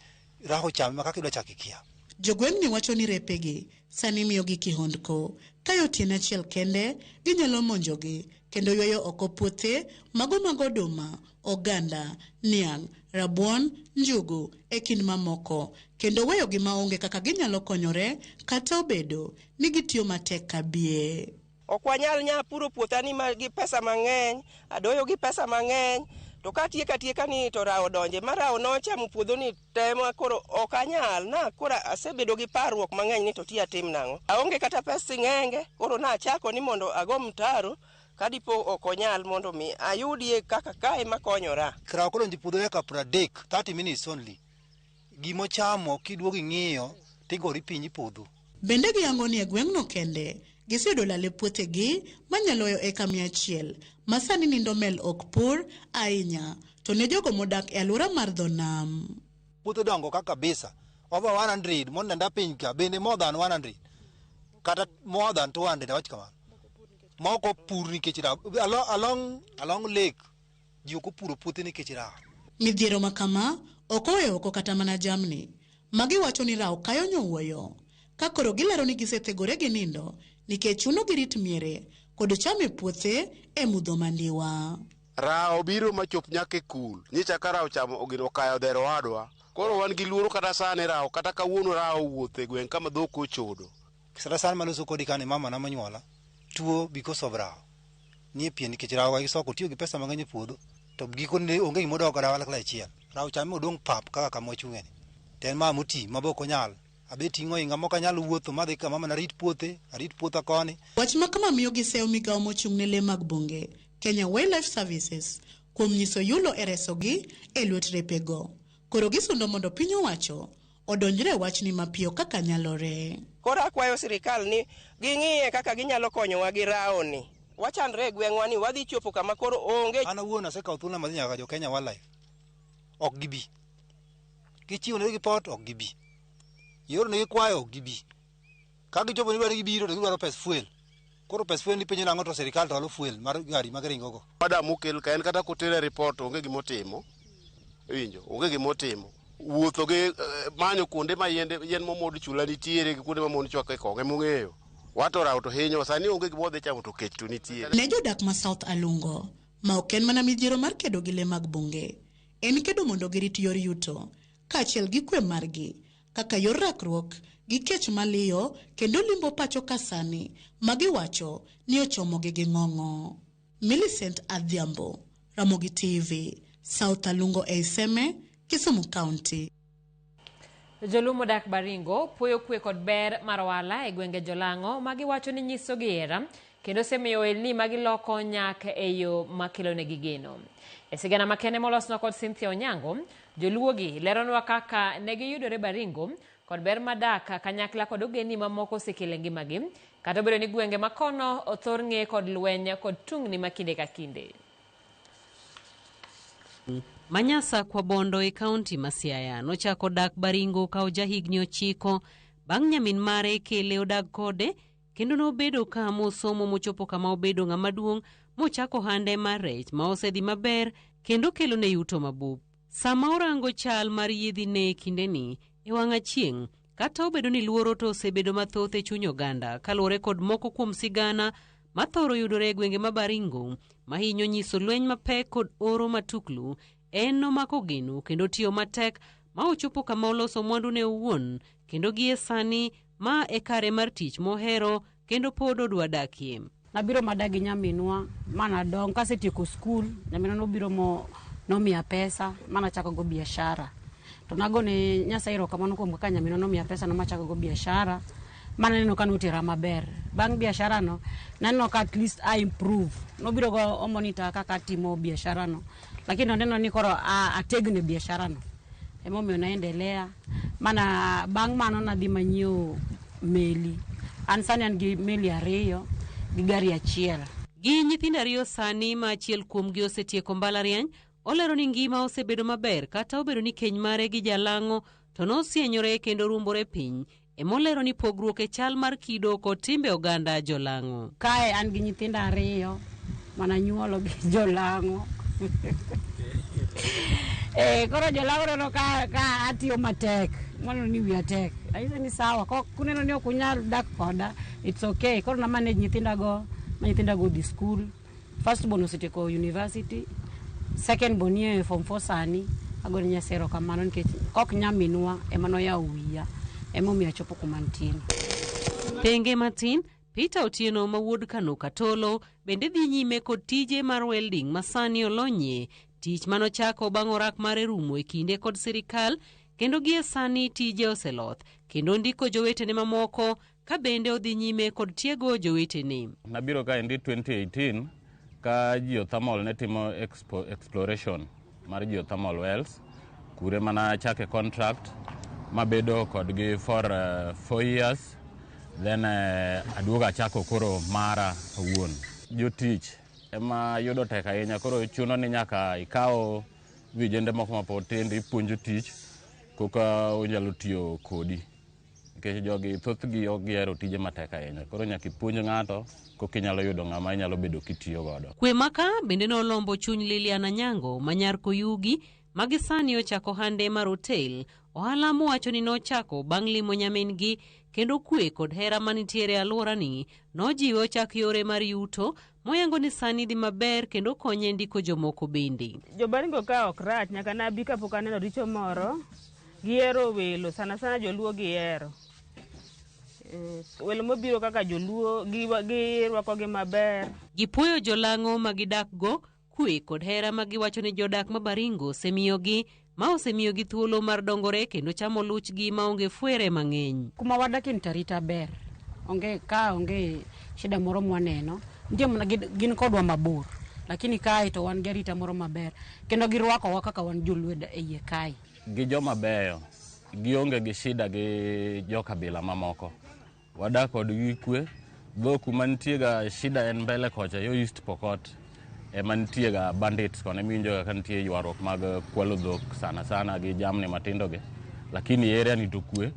rao chame ma kaka idwa chako ikia. Jogweng'ni wacho ni repegi sani miyogi kihondko ka otieno achiel kende ginyalo monjogi kendo ywayo oko puothe mago mag oduma, oganda, niang', rabuon, njugu e kind mamoko kendo weyogi maonge kaka ginyalo konyore kata obedo ni gitiyo matek kabie. Ok wanyal nya puro puothani gi pesa mang'eny, adoyo gi pesa mang'eny, to katieka ni to rao donje ma rao nochamo puodho ni te ma koro ok anyal na koro asebedo gi parruok mang'eny ni to ti atim nang'o. Aonge kata pes sing'enge, koro nachako ni mondo ago mtaro kadipo ok onyal mondo mi ayudie kaka kae makonyora. Rao kodonjo e puodho dakika 30, 30 minutes only. Gimochamo kiduogo ing'iyo tigori piny ipuodho. Bende giyango ni e gweng'no kende giseyudo lal e puothegi manyalo yo eka 100 ma sani nindo mel ok pur ahinya to ne jogo modak e alwora mar dho nam. Puothe dongo ka kabisa over 100 monenda piny ka bende more than 100 kata more than 200 awach kamano. Moko pur nikech rawo along lake ji ok opuro puothe nikech rawo. Midhiero ma kama ok oweyo oko kata mana jamni. Magi wacho ni rawo kayo nyowuoyo ka koro gilero ni gisethegore gi nindo nikech chuno girit miere kod cham e puothe e mudho mandiwa. Rawo biro machop nyaka e kul. Nyicha ka rawo chamo ogino okayo dhero wadwa. Koro wan gi luoro kata sani rawo kata kawuono rawo owuotho e gweng' kama dhok ochodo. Kata sani maloso kodi kani mama na monyuola tuo because of rawo. Nie pien nikech rawo gi soko tiyo gi pesa mang'eny e puodho to gikone onge gima odok kata kalakla achiel. Rawo chame odong' pap kaka kama wachung'e ni. To en mama moti ma be ok onyal. Abe ting'o inga mok anyal wuotho madhi kama mana arit puothe, arit puotha koni. Wach ma kama miyo giseyo migawo mochung' ne lee mag bunge, Kenya Wildlife Services, kuom nyiso yulo e resogi e lwet repego. Koro gisundo mondo piny owacho odonjre e wachni mapiyo kaka nyalore. Koro akwayo sirikal ni ging'iye kaka ginyalo konyowa gi rawo ni. Wachandre e gweng'wa ni wadhi chopo kama koro onge. An awuon asekawo thuolo madhi nyaka jo Kenya Wildlife. Ok gibi. Gichiwo negi ripot ok gibi. Ioro negi kwayo ok gibi. Ka gichopo ni dwaro gibiro to gidwaro pes fuel. Koro pes fuel ni penjo nang'o to sirikal to olo fuel mar gari mag ringo go. Madam okel ka en kata kotere report onge gimotimo. Iwinjo, onge gimotimo. Wuotho gi manyo kuonde ma yiende yien momod chula nitiere gi kuonde ma mon chwako e kong'o emong'eyo. Wato rawo to hinyo sani onge gima wadhi chamo to kech to nitie. Ne jodak ma South Alungo, ma ok en mana midhiero mar kedo gi lee mag bunge, en kedo mondo girit yor yuto kaachiel gi kwe margi kaka yor rakruok gi kech maliyo kendo limbo pacho ka sani ma giwacho ni ochomogi gi ng'ong'o. Millicent Adhiambo, Ramogi TV, South Alungo ei Seme, Kisumu County. Joluo modak Baringo puoyo kwe kod ber mar ohala e gwenge Jolang'o ma giwacho ni nyisogi hera kendo osemiyo ohelni ma giloko nyak e yo makelonegi geno. E sigana makende molosnwa kod Cynthia Onyango, joluogi leronwa kaka ne giyudore Baringo kod ber madak kanyakla kod ogendni mamoko osekelo e ngimagi, kata obedo ni gwenge makono othor ng'e kod lweny kod tungni ma kinde ka kinde. Manyasa Kwabondo e kaunti ma Siaya nochako dak Baringo ka ojahigni 9 bang' nyamin mare kele odag kode kendo nobedo ka mosomo mochopo kama obedo ng'ama duong' mochako ohande mar rech ma osedhi maber kendo kelone yuto mabup. Sama orango chal mar yiedhi ne e kindeni e wang' achieng' kata obedo ni luoro to osebedo mathoth e chuny oganda kaluwore kod moko kuom sigana mathoro yudore e gwenge ma Baringo mahinyo nyiso lweny mapek kod oro matuklu, en nomako geno kendo tiyo matek ma ochopo kama oloso mwandune owuon kendo gie sani ma e kare mar tich mohero kendo pod odwa dakie. Nabiro madak gi nyaminwa manadong kasetieko skul, nyaminwa nobiro mo nomiya pesa manachako go biashara. To nagone Nyasaye erokamano kuom kaka nyaminwa nomiya pesa no machako go biashara mananeno ka notera maber. Bang' biashara no, naneno ka at least I improve. Nobiro go omonita kaka atimo biashara no. Lakini oneno ni koro ategno e biashara no. Emomiyo naendelea. Mana bang' mano nadhi manyiewo meli. An sani an gi meli 2 gi gari 1. Gi nyithindo 2 sani ma achiel kuomgi osetieko mbalariany, olero ni ngima osebedo maber kata obedo ni keny mare gi jalang'o to nosienyore kendo ruombore piny. Emolero ni pogruok e chal mar kido kod timbe oganda jolang'o. Kae an gi nyithindo 2 mananyuolo gi jolang'o. Koro jolang'o neno ka atiyo matek, maneno ni wiya tek. Anyiso ni sawa, kuneno ni ok unyal dak koda, it's okay. Koro na manage nyithindago, ma nyithindago odhi school. First born osetieko university, second born nie form 4 sani. Agone Nyasaye erokamano nikech kok nyaminwa ema noyawo wiya, emomiyo achopo kuma antie. Tenge matin, Peter Otieno ma wuod Kano Katolo bende dhi nyime kod tije mar welding ma sani olonyie, tich manochako bang' orak mare rumo e kinde kod sirikal kendo gie sani tije oseloth kendo ndiko jowetene mamoko ka bende odhi nyime kod tiego jowetene. Nabiro kaendi 2018 ka geothermal ne timo exploration mar geothermal wells, kure mana chake contract mabedo kodgi for 4 years, then aduogo achako koro mara awuon. Jotich ema yudo tek ahinya, koro chuno ni nyaka ikaw vijende moko mapod tindo ipuonjo tich koka onyalo tiyo kodi. Nikech jogi thothgi ok gihero tije matek ahinya, koro nyaka ipuonj ng'ato koka inyalo yudo ng'ama inyalo bedo kitiyo godo. Kwe maka bende nolombo chuny Lilian Anyango ma nyar Koyugi ma gi sani ochako hande mar hotel, ohala mowacho ni nochako bang' limo nyamin-gi kendo kwe kod hera manitiere e alworani nojiwe ochak yore mar yuto moyango ni sani dhi maber kendo konye ndiko jomoko bende. Jobaringo ka ok rach, nyaka nabi kapok aneno richo moro. Gihero welo, sana sana joluo gihero. Welo mobiro kaka joluo, girwakogi maber. Gipuoyo jolang'o ma gidakgo kwe kod hera ma giwacho ni jodak ma Baringo osemiyogi, ma osemiyogi thuolo mar dongore kendo chamo luchgi maonge fwere mang'eny. Kuma wadakie ni tarita ber, onge ka onge shida moro mwaneno, nitie mana gin kodwa mabor, lakini kae to wan gi arita moro maber kendo girwakowa kaka wan joluo e iye kae. Gi joma beyo, gionge gi shida gi jokabila mamoko. Wadak kodgi kwe, dho kuma nitie ga shida en mbele kocha yo East Pokot ema nitie ga bandits kono emiwinjo ga ka nitie ywaruok mag kwalo dhok sana sana gi jamni matindo gi. Lakini area ni to kwe,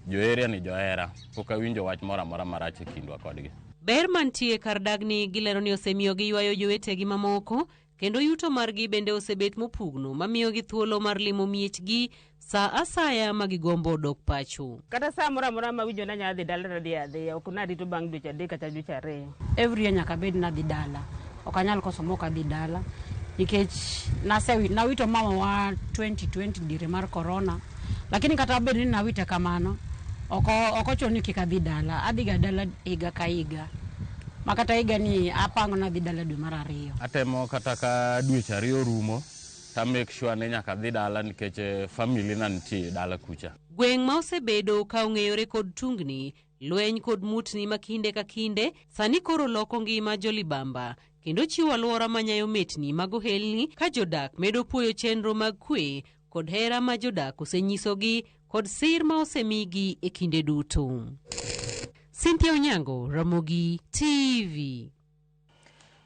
jo area ni johera, pok awinjo wach moro amora marach e kindwa kodgi. Ber mantie kar dagni gilero ni osemiyo giywayo jowetegi mamoko kendo yuto margi bende osebet mopugno mamiyogi thuolo mar limo miechgi sa asaya ma gigombo dok pacho. Kata saa moro amora ma awinjo ni anyalo dhi dala to adhi adhiya, ok narito bang' dweche adek kata dweche ariyo. Every year nyaka abed ni adhi dala. Ok anyal koso mok adhi dala nikech nase nawito mamawa 2020 diere mar corona. Lakini kata bed ni nawite kamano, ok ok ochuno ni kik adhi dala. Adhiga dala higa ka higa. Ma kata higa ni apango nadhi dala dwe mar ariyo. Atemo kata ka dweche ariyo orumo to make sure ni nyaka adhi dala nikech family na nitie dala kucha. Gweng' ma osebedo ka ong'eyore kod tungni, lweny kod mutni ma kinde ka kinde, sani koro loko ngima jolibamba kendo chiwo alwora manyayo metni mag ohelni ka jodak medo puoyo chenro mag kwe kod hera ma jodak osenyisogi kod sir ma osemigi e kinde duto. Cynthia Onyango, Ramogi TV.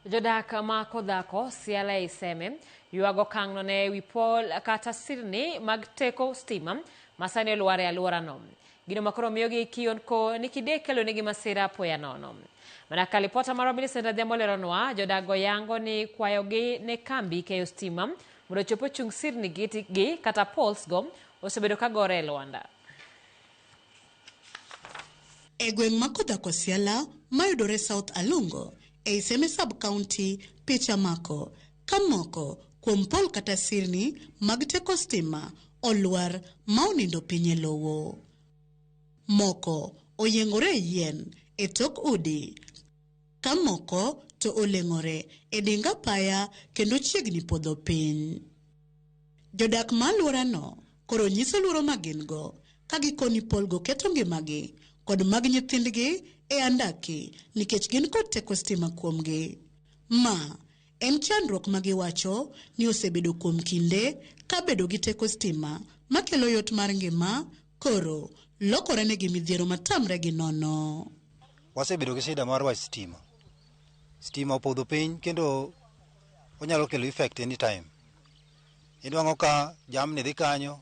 Jodak ma Kodhako, Siala ei Seme, ywago okang'no ne wi pol kata sirni mag teko stima ma sani olwar e alworano. Gino ma koro miyogi kionko ni kide kelonegi masira apoya nono. Mana ka lipota marwa Millicent Adhiambo leronwa, jodak go yango ni kwayogi ne kambi keyo stima mondo ochop ochung sirni gi kata poles go osebedo ka gore e lwanda. E gweng' ma Kodhako Siala mayudore South Alungo ei Seme Sub-County picha mako ka moko kuom pol kata sirni mag teko stima olwar ma onindo piny e lowo. Moko oyiengore e yien e tok udi ka moko to oleng'ore e ding apaya kendo chiegni podho piny. Jodak ma alworano koro nyiso luoro ma gin go ka gikoni polgo keto ngimagi kod mag nyithindgi e andaki nikech gin kod teko stima kuomgi. Ma en chandruok ma giwacho ni osebedo kuom kinde ka bedo gi teko stima makelo yot mar ngima koro lokore negi midhiero matamre gi nono. Wasebedo gi shida mar wach stima. Stima opodho piny kendo onyalo kelo effect anytime. Inwang'o ka jamni dhi kanyo,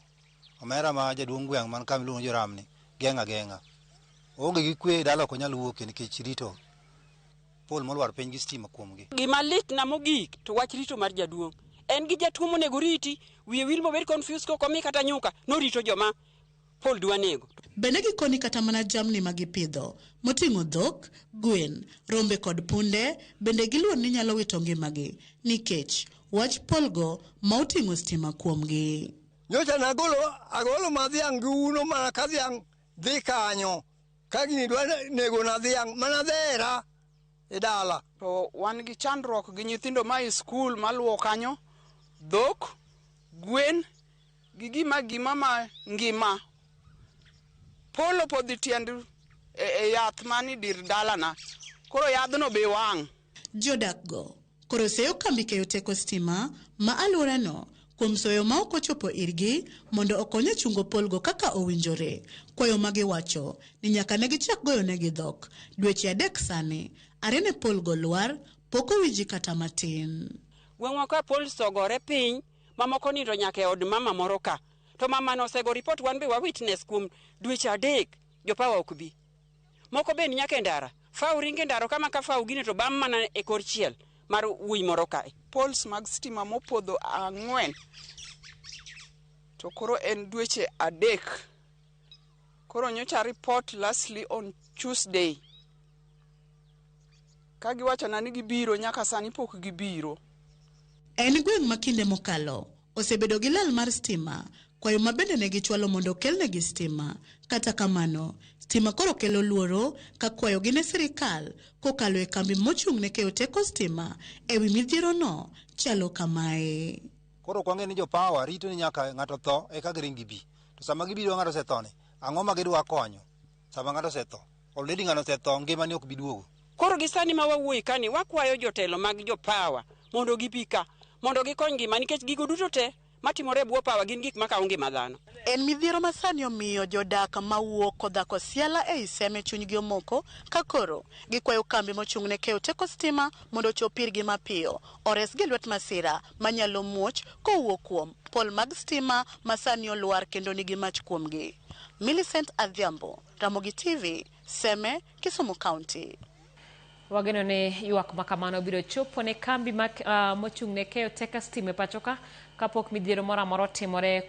omera ma jaduong' gweng' man kama iluongo ni Joramni geng'o ageng'a. Oonge gi kwe dala ok onyal wuoke nikech rito pol molwar piny gi stima kuomgi. Gima litna mogik to wach rito mar jaduong'. En gi jatuo monego riti, wiye wil mobed confused kok omi kata nyuka, norito joma pol dwa nego. Bende gikoni kata mana jamni ma gipidho moting'o dhok, gwen, rombe kod punde bende giluor ni nyalo wito ngimagi nikech wach polgo ma oting'o stima kuomgi. Nyocha nagolo agolo ma dhiang' gi uno mana ka dhiang' dhi kanyo ka gini dwa nego na dhiang' mana dhera e dala. To wan gi chandruok gi nyithindo ma e skul maluwo kanyo, dhok, gwen gi gima gima ma ngima. Polo podhi tiend e yath mani dir dalana. Koro yadhno be wang'. Jodak go koro seyo kambi keyo teko stima ma alworano kuom soyo ma ok ochopo irgi mondo okony e chungo polgo kaka owinjore. Kwayo ma giwacho ni nyaka ne gichak goyonegi dhok dweche adek sani are ne polgo lwar pok owinji kata matin. Gweng'wa ka pols ogore piny, mamoko nindo nyaka e od mama moro ka. To mama no osego report wan be wa witness kuom dweche adek, jopawa ok bi. Moko be ni nyaka e ndara. Faw ringo e ndara kama ka faw gine to bam mana e kor chiel mar wuoyi moro kae. Poles mag stima mopodho ang'wen to koro en dweche adek. Koro nyocha report lastly on Tuesday. Ka giwachona ni gibiro nyaka sani pok gibiro. En gweng' ma kinde mokalo osebedo gi lal mar stima, kwayo ma bende ne gichwalo mondo okelnegi stima. Kata kamano, stima koro kelo luoro ka kwayogi ne sirikal kokalo e kambi mochung' ne keyo teko stima e wi midhierono chalo kamae. Koro ok wang'e ni jo power rito ni nyaka ng'ato tho eka giring gibi. To sama gibiro ng'ato osetho ni, ang'o ma gidwa konyo sama ng'ato osetho? Already ng'ano osetho, ngimane ok bi duogo. Koro gi sani ma wawuoye kani, wakwayo jotelo mag jo power mondo gibi ka, mondo gikony ngima nikech gigo duto te matimore e bwo power gin gik makawo ngima dhano. En midhiero ma sani omiyo jodak mawuok Kodhako Siala ei Seme chunygi omoko ka koro gikwayo kambi mochung' ne keyo teko stima mondo ochop irgi mapiyo oresgi e lwet masira manyalo muoch kowuok kuom pol mag stima ma sani olwar kendo nigi mach kuomgi. Millicent Adhiambo, Ramogi TV, Seme, Kisumu County. Wageno ni ywak ma kamano biro chopo ne kambi mochung' ne keyo teko stima e pacho ka kapok midhiero moro amora otimore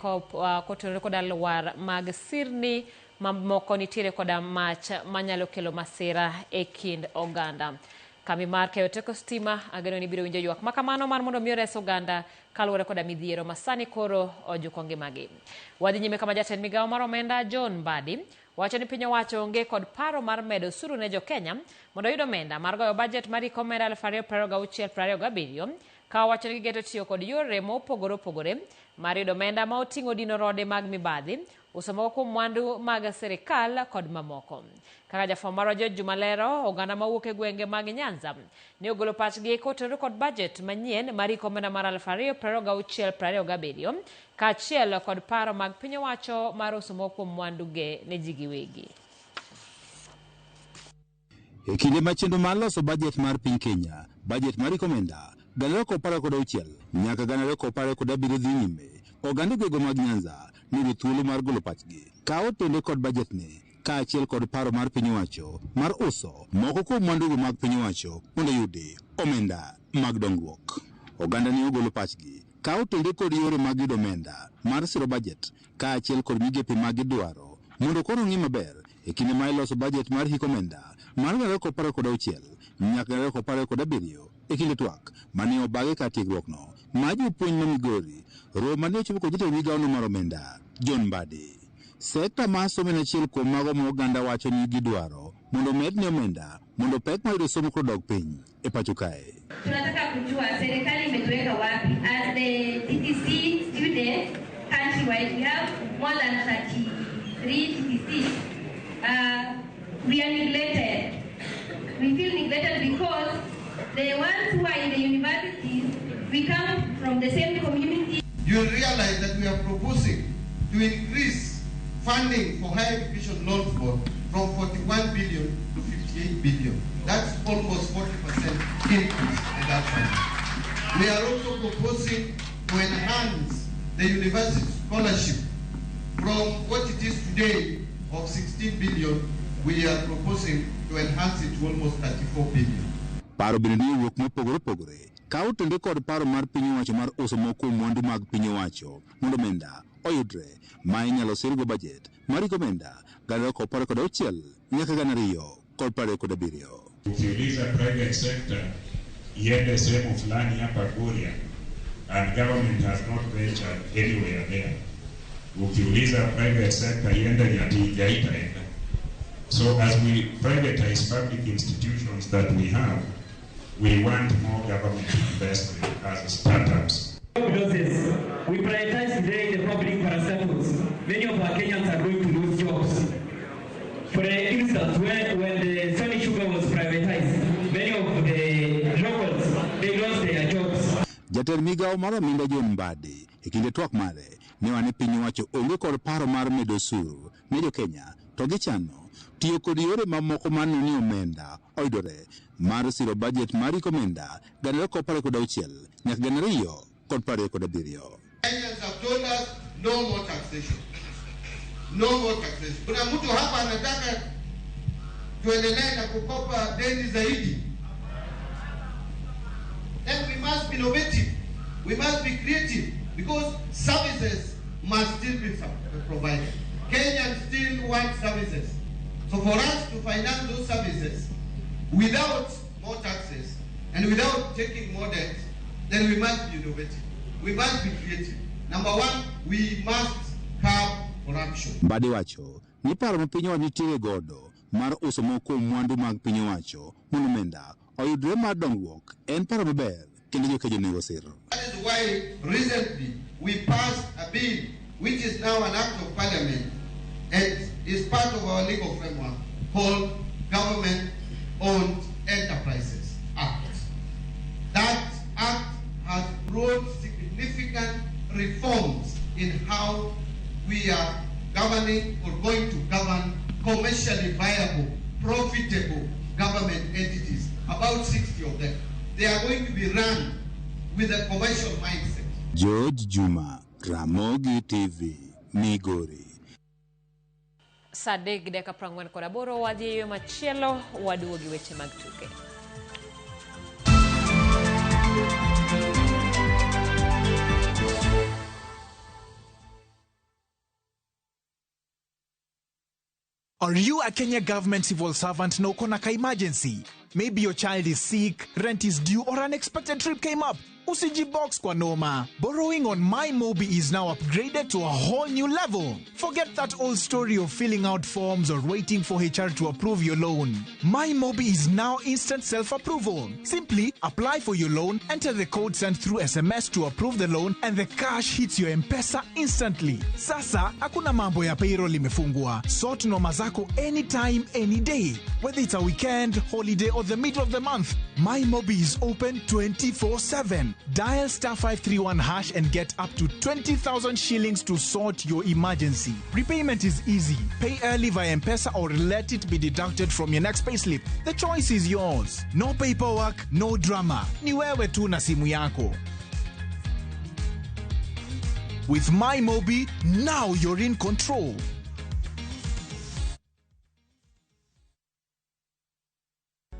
kotenore koda lwar mag sirni mamoko nitiere koda mach manyalo kelo masira e kind oganda. Kambi mar keyo teko stima ageno ni biro winjo ywak ma kamano mar mondo mi ores oganda kaluwore koda midhiero ma sani koro ojuko ngimagi. Wadhi nyime kama jatend migawo mar omenda John Mbadi wacho ni piny owacho onge kod paro mar medo osuru ne jokenya mondo oyud omenda mar goyo bajet mar hik omenda 2026-2027 ka owacho ni gigeto tiyo kod yore mopogore opogore mar yudo omenda ma oting'o dino rode mag mibadhi, uso moko kuom mwandu mag sirikal kod mamoko. Kaka jafwambo marwa George Juma lero, oganda mawuok e gwenge mag Nyanza ne ogolo pachgi kotenore kod bajet manyien mar hik omenda mar 2026-2027 kaachiel kod paro mag piny owacho mar uso moko kuom mwandu ge ne ji giwegi. E kinde ma chenro mar loso bajet mar piny Kenya, bajet mar hik omenda 2016 nyaka 2027 dhi nyime, oganda e gwenge mag Nyanza noyudo thuolo mar golo pachgi ka otende kod bajet ni kaachiel kod paro mar piny owacho mar uso moko kuom mwandugo mag piny owacho mondo oyudi omenda mag dongruok. Oganda ne ogolo pachgi ka otende kod yore mag yudo omenda mar siro bajet kaachiel kod migepe ma gidwaro mondo koro ong'i maber e kinde ma iloso bajet mar hik omenda mar 2026 nyaka 2027 e kinde twak mane obage kar tiegruokno ma jopuonj ma Migori romo mane ochopo kod jatend migawono mar omenda John Mbadi. Sekta mar somo en achiel kuom mago ma oganda wacho ni gidwaro mondo omedne omenda mondo pek mar yudo somo koro odog piny e pacho kae. Tunataka kujua serikali imetuweka wapi as the TTC students countrywide. We have more than 33 TTCs. We are neglected. We feel neglected because the ones who are in the universities, we come from the same community. You will realize that we are proposing to increase funding for higher education loans board from 41 billion to 58 billion. That's almost 40% increase in that funding. We are also proposing to enhance the university scholarship from what it is today of 16 billion. We are proposing to enhance it to almost 34 billion. Paro bende ne owuok mopogore opogore ka otende kod paro mar piny owacho mar uso moko kuom mwandu mag piny owacho mondo omenda oyudre ma inyalo sirgo bajet mar hik omenda 2026 nyaka 2027. Ukiuliza private sector iende sehemu fulani hapa Kuria and government has not ventured anywhere there. Ukiuliza private sector iende Nyatinga, itaenda. So as we privatize public institutions that we have, we want more government investment as startups. Losses. We prioritize today the public parastatals. Many of our Kenyans are going to lose jobs. For instance, when the Sony Sugar was privatized, many of the locals, they lost their jobs. Jatend migawo mar omenda John Mbadi e kinde twak mare ne wane piny owacho onge kod paro mar medo osuru ne jokenya to gichano tiyo kod yore mamoko mar neno ni omenda oyudore mar siro bajet mar hik omenda 2026 nyaka 2027. Kenyans have told us no more taxation. No more taxation. Kuna mtu hapa anataka tuendelee na kukopa deni zaidi? Then we must be innovative. We must be creative because services must still be provided. Kenyans still want services. So for us to finance those services without more taxes and without taking more debt, then we must be innovative. We must be creative. Number one, we must curb corruption. Mbadi wacho ni paro ma piny owacho nitiere godo mar uso moko kuom mwandu mag piny owacho mondo omenda oyudre mar dongruok en paro maber kendo jokenya onego sir. That is why recently we passed a bill which is now an act of parliament and is part of our legal framework called Government Owned Enterprises Act. That act has brought significant reforms in how we are governing or going to govern commercially viable, profitable government entities, about 60 of them. They are going to be run with a commercial mindset. George Juma, Ramogi TV, Migori. Saa 3:48 wadhi e yo machielo waduogo gi weche mag tuke. Are you a Kenya government civil servant na uko na ka emergency? Maybe your child is sick, rent is due, or unexpected trip came up. Usijibox kwa noma. Borrowing on MyMobi is now upgraded to a whole new level. Forget that old story of filling out forms or waiting for HR to approve your loan. MyMobi is now instant self-approval. Simply apply for your loan, enter the code sent through SMS to approve the loan, and the cash hits your M-Pesa instantly. Sasa, hakuna mambo ya payroll imefungwa. Sort noma zako anytime, any day. Whether it's a weekend, holiday, or the middle of the month, MyMobi is open 24/7. Dial star 531 hash and get up to 20,000 shillings to sort your emergency. Repayment is easy. Pay early via M-Pesa or let it be deducted from your next payslip. The choice is yours. No paperwork, no drama. Ni wewe tu na simu yako. With MyMobi, now you're in control.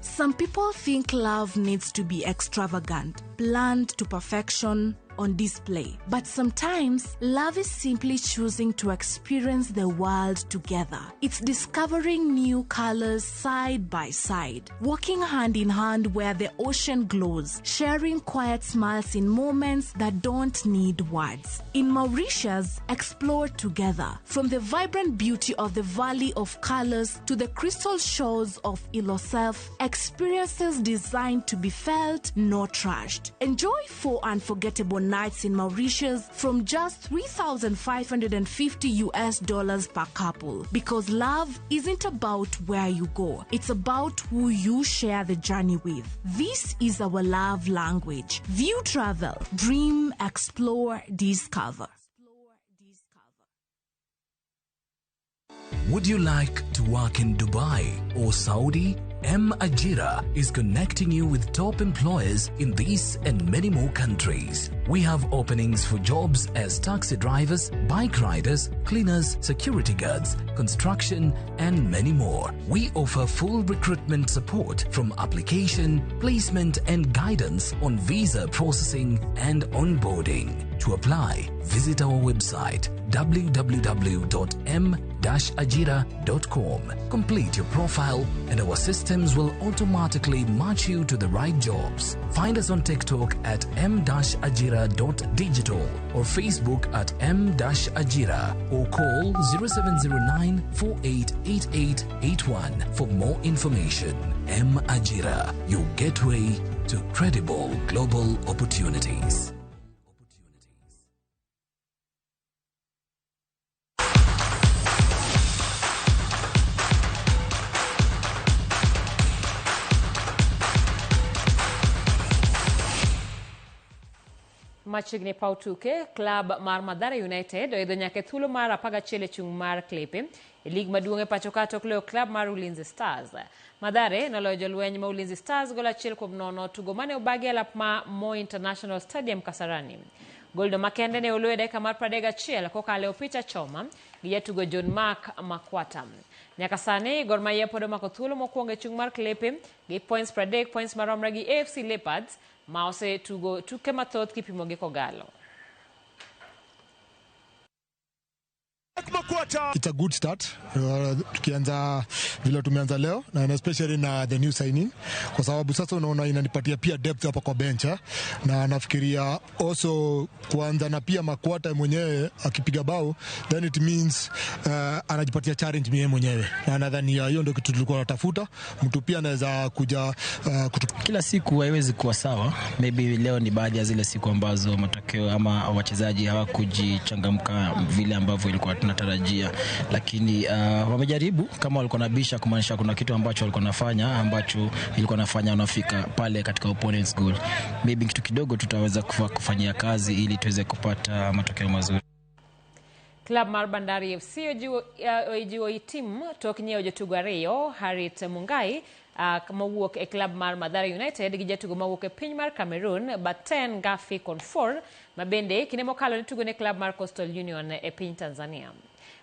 Some people think love needs to be extravagant, planned to perfection, on display. But sometimes, love is simply choosing to experience the world together. It's discovering new colors side by side, walking hand in hand where the ocean glows, sharing quiet smiles in moments that don't need words. In Mauritius, explore together. From the vibrant beauty of the Valley of Colors to the crystal shores of Ilosef, experiences designed to be felt, not rushed. Enjoy 4 unforgettable nights in Mauritius from just $3,550 US per couple. Because love isn't about where you go, it's about who you share the journey with. This is our love language. View Travel. Dream, explore, discover. Would you like to work in Dubai or Saudi? M Ajira is connecting you with top employers in these and many more countries. We have openings for jobs as taxi drivers, bike riders, cleaners, security guards, construction, and many more. We offer full recruitment support from application, placement, and guidance on visa processing and onboarding. To apply, visit our website www.m-ajira.com. Complete your profile and our systems will automatically match you to the right jobs. Find us on TikTok at m-ajira.digital or Facebook at m-ajira or call 0709 488881 for more information. M Ajira, your gateway to credible global opportunities. Machiegni paw tuke, klab mar Mathare United oidho nyaka e thuolo mar 11 e chung' mar klepe e lig maduong' e pacho ka tok loyo klab mar Ulinzi Stars. Mathare noloyo jolweny ma Ulinzi Stars gol 1-0 tugo mane obagi e lap ma Moi International Stadium Kasarani. Golno makende ne oloyo e dakika mar 31 kokalo e opich achoma gi jatugo John Mark Makwata. Nyaka sani Gor Mahia pod omako thuolo mokwongo e chung' mar klepe gi points 30, points maromre gi AFC Leopards ma osetugo tuke mathoth kipimo gi Kogalo. It's a good start. Tukianza vile tumeanza leo na especially na the new signing, kwa sababu sasa unaona inanipatia pia depth hapa kwa bench, na nafikiria also kuanza na pia Makwata mwenyewe akipiga bao, then it means anajipatia challenge mwenyewe mwenyewe, na nadhani hiyo ndio kitu tulikuwa tunatafuta. Mtu pia anaweza kuja Kila siku haiwezi kuwa sawa. Maybe leo ni baadhi ya zile siku ambazo matokeo ama wachezaji hawakujichangamka vile ambavyo ilikuwa tunatarajia, lakini wamejaribu. Kama walikuwa nabisha, kumaanisha kuna kitu ambacho walikuwa nafanya ambacho ilikuwa nafanya wanafika pale katika opponent's goal. Maybe kitu kidogo tutaweza kufanyia kazi ili tuweze kupata matokeo mazuri. Klab mar Bandari FC ojiwo i tim tok nyiewo jotugo ariyo, Harriet Mungai mowuok e klab mar Mathare United gi jatugo mawuok e piny mar Cameroon Baten Gafi Confor, ma bende kinde mokalo ne tugo ne klab mar Coastal Union e piny Tanzania.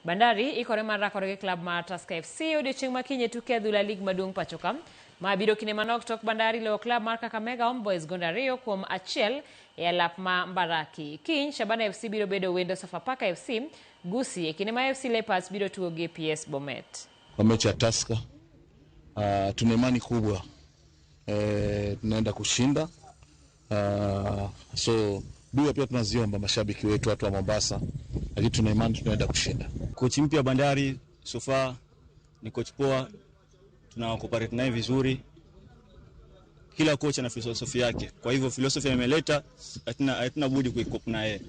Bandari ikore mar rakore gi klab mar Tusker FC odiochieng' ma kiny e tuke adhula lig maduong' pacho ka, ma biro kinde manok tok Bandari loyo klab mar Kakamega Homeboyz gonde 2-1 e alap ma Mbaraki. Kiny Shabana FC biro bedo wendo Sofapaka FC Gusii e kinde ma FC Leopards biro tugo gi PS Bomet. Kwa mechi ya Tusker. Tuna imani kubwa tunaenda kushinda. So dua pia tunaziomba mashabiki wetu, watu wa Mombasa, lakini tuna imani tunaenda kushinda. Kochi mpya Bandari so far ni coach poa, tuna cooperate naye vizuri. Kila coach ana philosophy yake, kwa hivyo philosophy ameleta, hatuna budi kuicope na yeye.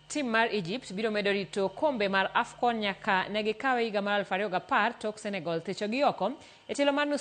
Tim mar Egypt biro medo rito okombe mar AFCON nyaka ne gikawe higa mar 2010 tok Senegal thicho gi oko e tielo mar nus.